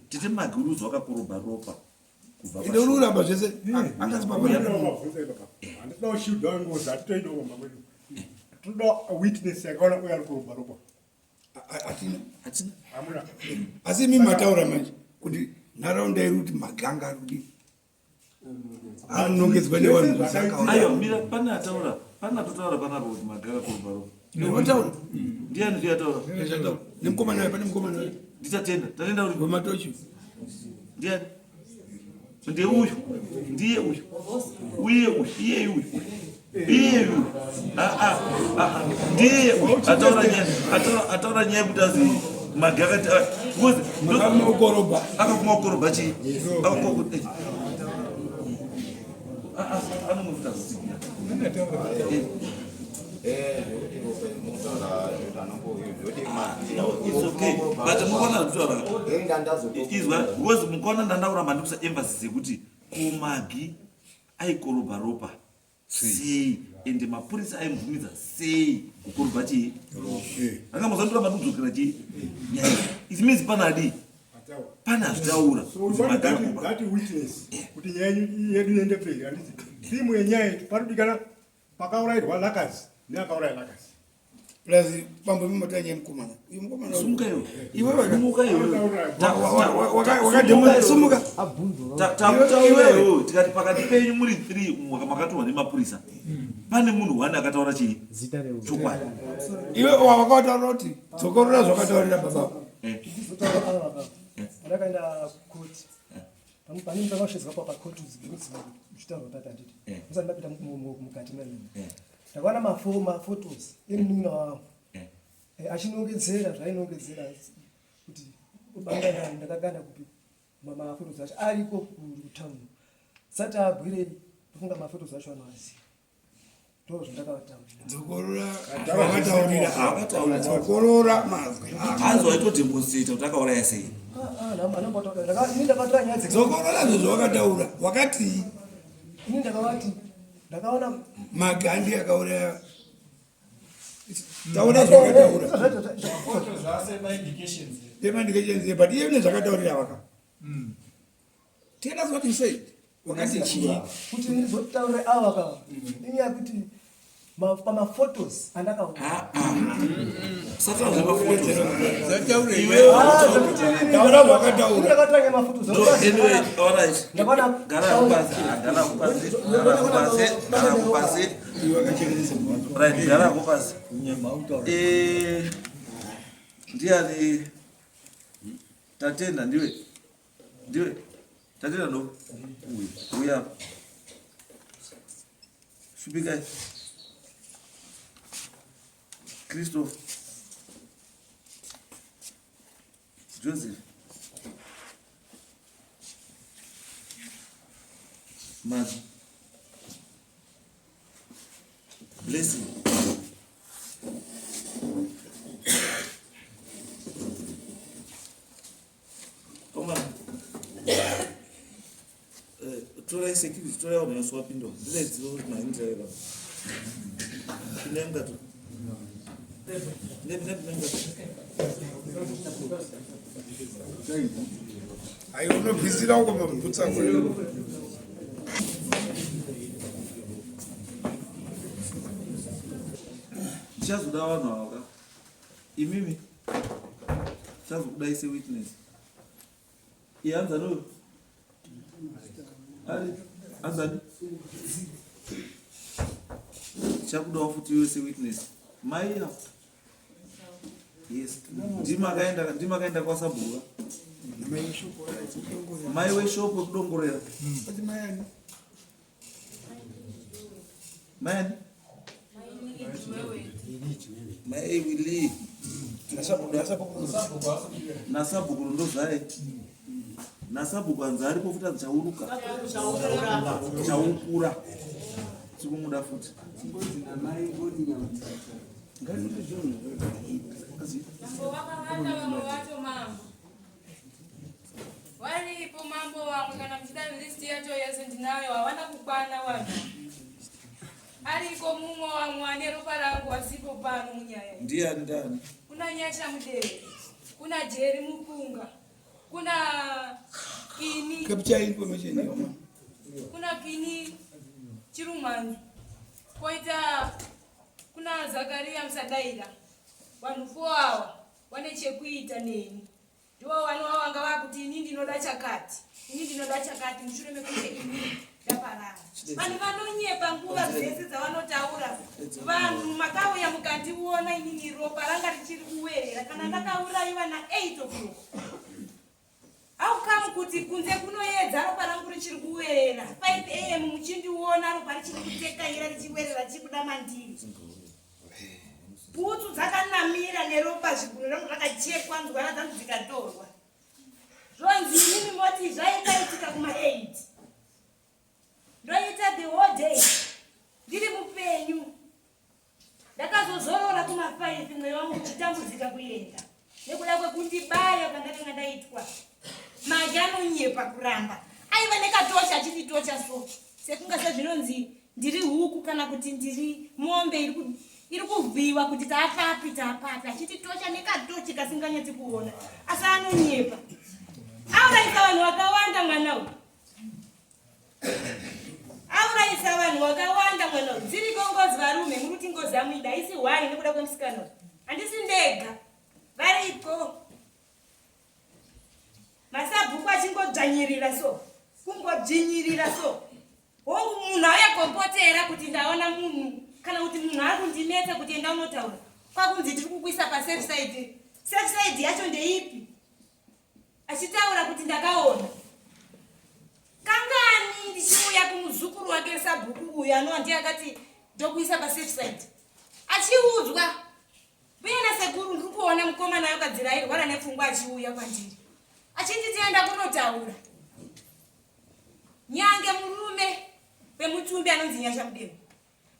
Speaker 2: Tete Magi uri uzi wakakorobha ropa kubva
Speaker 9: Ende uri kuramba zvese angasi baba.
Speaker 14: Handitoda kushidwa ngozi, hatitoidawo kumba kwedu. Toda witness yakaona uyo ari kurumba ropa.
Speaker 9: Hatina.
Speaker 2: Hatina.
Speaker 14: Hamuna.
Speaker 9: Asi imi mataura manje kuti nharaunda iri kuti maganga ari kudii? Anongedzwa nevanhu
Speaker 2: Aiwa, mira pane ataura, pane atotaura panapa kuti magaka kurumba ropa.
Speaker 9: Wataura.
Speaker 2: Ndiani ndiye ataura?
Speaker 9: Nemukomana uyo, pane mukomana uyo.
Speaker 2: Nditatenda. Tatenda uri.
Speaker 9: Wematochi.
Speaker 2: Ndiani? Ndiye uyu. Ndiye uyu. Uye uyu, iye uyu. Iye uyu. Ah ah. Ah ah. Ndiye uyu. Ataura nyaya, ataura ataura nyaya kuti azi magaka ti because
Speaker 9: Makamukorobha.
Speaker 2: Akamukorobha chii? Akamukorobha. Ah ah, anomufuta zvitsigira. It's okay. But mukona zvitaura. Izwa, because mukona ndandakuramba ndikusa emphasis yekuti kumagi aikorobha ropa sei ende mapurisa aimubvumidza sei kukorobha chii? Anga muzandoramba ndikudzokera chii? Nyaya. It means pana adii? Pana azvitaura.
Speaker 14: So we want that, that witness kuti nyaya yedu iende mberi handiti theme yenyaya yedu panodikana pakaurayirwa Lakasi neakauraya Lakasi.
Speaker 9: Plus bambo imi matanya mukomana. Uyu mukomana.
Speaker 2: Sumuka iwe.
Speaker 9: Iwe waka.
Speaker 2: Sumuka iwe.
Speaker 9: Wakademo sumuka.
Speaker 2: Takutaura iwewe tikati pakati penyu muri 3 makatorwa nemapurisa. Pane munhu one akataura chii? Chokwadi.
Speaker 9: Iwe wakataura kuti dzokorora zvakataurira baba.
Speaker 11: Ndizotaura ava baba. Ndakaenda kukoti. Pane pakashedzwa pa pakoti uchitaurwa papa handiti. Musati ndapinda mukati memene. Ndakaona mafotos emunin'ina wangu. Achinongedzera zvainongedzera kuti banga ndakakanda kupi mafotos acho ariko kutown. Sati agwirei ndofunga mafotos acho anoaziva. Ndoo zvandakavataurira.
Speaker 9: Dzokorora zvawakataurira apa. Dzokorora mazwi.
Speaker 2: Hanzi waitodemonstrate kuti akauraya sei?
Speaker 11: Ini ndakatora nyaya dze
Speaker 9: Dzokorora zvo zvawakataura. Wakatii?
Speaker 11: Ini ndakavati ndakaona
Speaker 9: Magandi akauraya. Taura zvawakataura. Ema-indications but iye une zvakataurira vaka. Tell us what you said. Wakati chii?
Speaker 11: Kuti ndizotaure ava ka. Inyaya yekuti pamafotos andakaona.
Speaker 2: Usataura zvemafotos.
Speaker 9: Taura zvawakataura.
Speaker 11: Ndakatanga mafotos.
Speaker 2: No, anyway, all right. Gara pasi, gara pasi, gara pasi, gara pasi. Right, gara pasi. Eh, ndiani? Tatenda ndiwe. Ndiwe. Tatenda ndo. Uya. Shupikai. Christoph. Joseph. Maggie. Blessing. Komana. Torai security, torai vanhu vese wapindwa. Ndiredziwo maindira eva. Pindai mukati. Pindai, pindai, pindai mukati.
Speaker 9: Ayo unobvisira uko mabhutsu ako.
Speaker 2: Ndichazoda vanhu ava ka. Imimi. Ndichazokudai sewitness. Iye hanzani uyu? Ari hanzani? Ndichakudawo futi iwe sewitness. Mai ava. Yes. Ndima akaenda kwasabhuka. Mai weshopo wekudongorera. Mai ani? Mai Willy. Nasabhuku ndozvaye. Nasabhuku hanzi aripo futi hanzi chauruka. Chaukura. Tikumuda futi.
Speaker 8: Mambo vakawanda vamwe vacho mambo. Varipo mambo vamwe kana muchida list yacho yese ndinayo havana kukwana vanhu. Ariko mumwe wamwe ane ropa rangu asipo pano munyaya iyi.
Speaker 2: Ndiani ndani?
Speaker 8: Kuna Nyasha Mudere, kuna Jerry Mupunga. Kuna ini.
Speaker 9: Capture information yoma.
Speaker 8: Kuna kini Chirumanzu. Koita kuna Zakaria Musadaira. Vanhu fo awa wane chekuita neni. Ndivo vanova vanga vakuti ini ndinoda chakati, ini ndinoda chakati mushure mekunge ini ndaparara. Vanhu vanonyepa nguva dzese dzavanotaura. Vanhu makauya mukandiona inini ropa ranga richiri kuwerera kana ndakaurayiwa na 8 o'clock. How come kuti kunze kunoyedza ropa rangu richiri kuwerera 5 am muchindiona ropa richiri kutekaira richiwerera richibuda mandiri. Bhutsu dzakanamira neropa zvigunwe rangu rakachekwa nzwara dzangu dzikatorwa. Zvonzi imimi moti zvaikaitika kuma 8. Ndoita the whole day ndiri mupenyu. Ndakazozorora kuma 5 mweya wangu uchitambudzika kuenda nekuda kwekundibaya kwandakanga ndaitwa. Magi anonyepa kuramba. Aiva nekatocha achinditocha so sekunga sezvinonzi ndiri huku kana kuti ndiri mombe iri kuvhiwa kuti taapapi taapapi achititocha nekatochi kasinganyatsi kuona asi anonyepa aurayisa vanhu vakawanda mwana uyu aurayisa vanhu vakawanda mwana uyu dziriko ngozi varume muri kuti ngozi amuida haisi hwani nekuda kwemusikana uyu handisi ndega variko Masabhuku achingodzvanyirira so, kungodzvinyirira so. Hongu munhu auya kompotera kuti ndaona munhu kana kuti munhu ari kundinetsa kuti enda unotaura. Kwakunzi tiri kukuisa pa safe side. Safe side yacho ndeipi? Achitaura kuti ndakaona. Kangani ndichiuya kumuzukuru wake sabhuku uyu anova ndiye akati ndokuisa pa safe side. Achiudzwa Mbuya nasekuru ndiri kuona mukomana yokadzira airwara nepfungwa achiuya kwandiri achinditi enda kunotaura nyange murume wemutumbi anonzi Nyasha Mudemo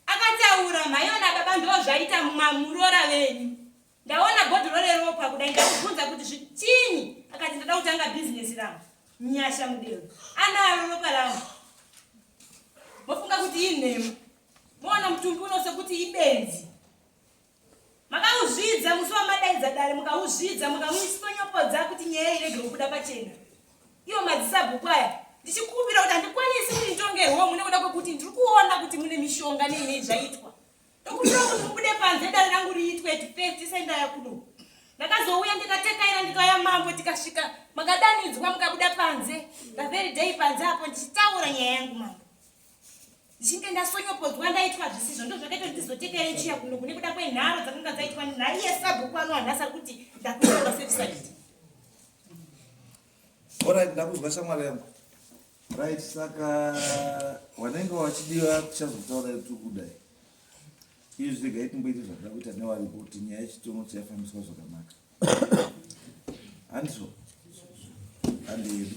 Speaker 8: akataura mhaiona baba ndo zvaita muroora venyu ndaona bhodhoro reropa kudai ndakubvunza kuti zvichinyi akati ndada kutanga bhizinesi rangu Nyasha Mudemo anaro ropa rangu mofunga kuti inhema moona mutumbi uno sekuti ibenzi Makauzvidza musi wamadaidza dare mukauzvidza mukamusonyopodza kuti nyaya irege kubuda pachena. Iwo madzisabhuku aya ndichikumbira kuti handikwanisi kuti nditongerwo mune kuda kwekuti ndiri kuona kuti mune mishonga nei nei zvaitwa. Ndokumbira kuti mubude panze dare rangu riitwe at first isai ndaya kuno. Ndakazouya ndikatekaira ndikauya mambo tikasvika makadanidzwa mukabuda panze the very day panze apo ndichitaura nyaya yangu mambo. ndichinge ndasonyopodzwa ndaitwa zvisizvo ndo zvakaita kuti ndizotekere chiya kuno kune kuda kwenharo dzakanga dzaitwa naiye sabhuku ano anhasi ari kuti ndakuita pasefside.
Speaker 2: Orit ndakuzwa shamwari yangu. Right saka wanenge wachidiwa tichazotaura tiri kudai. Izvi regai timboite zvatoda kuita newaripo kuti nyaya yechitono chayafambiswa zvakanaka. Handizvo? Handiyedu.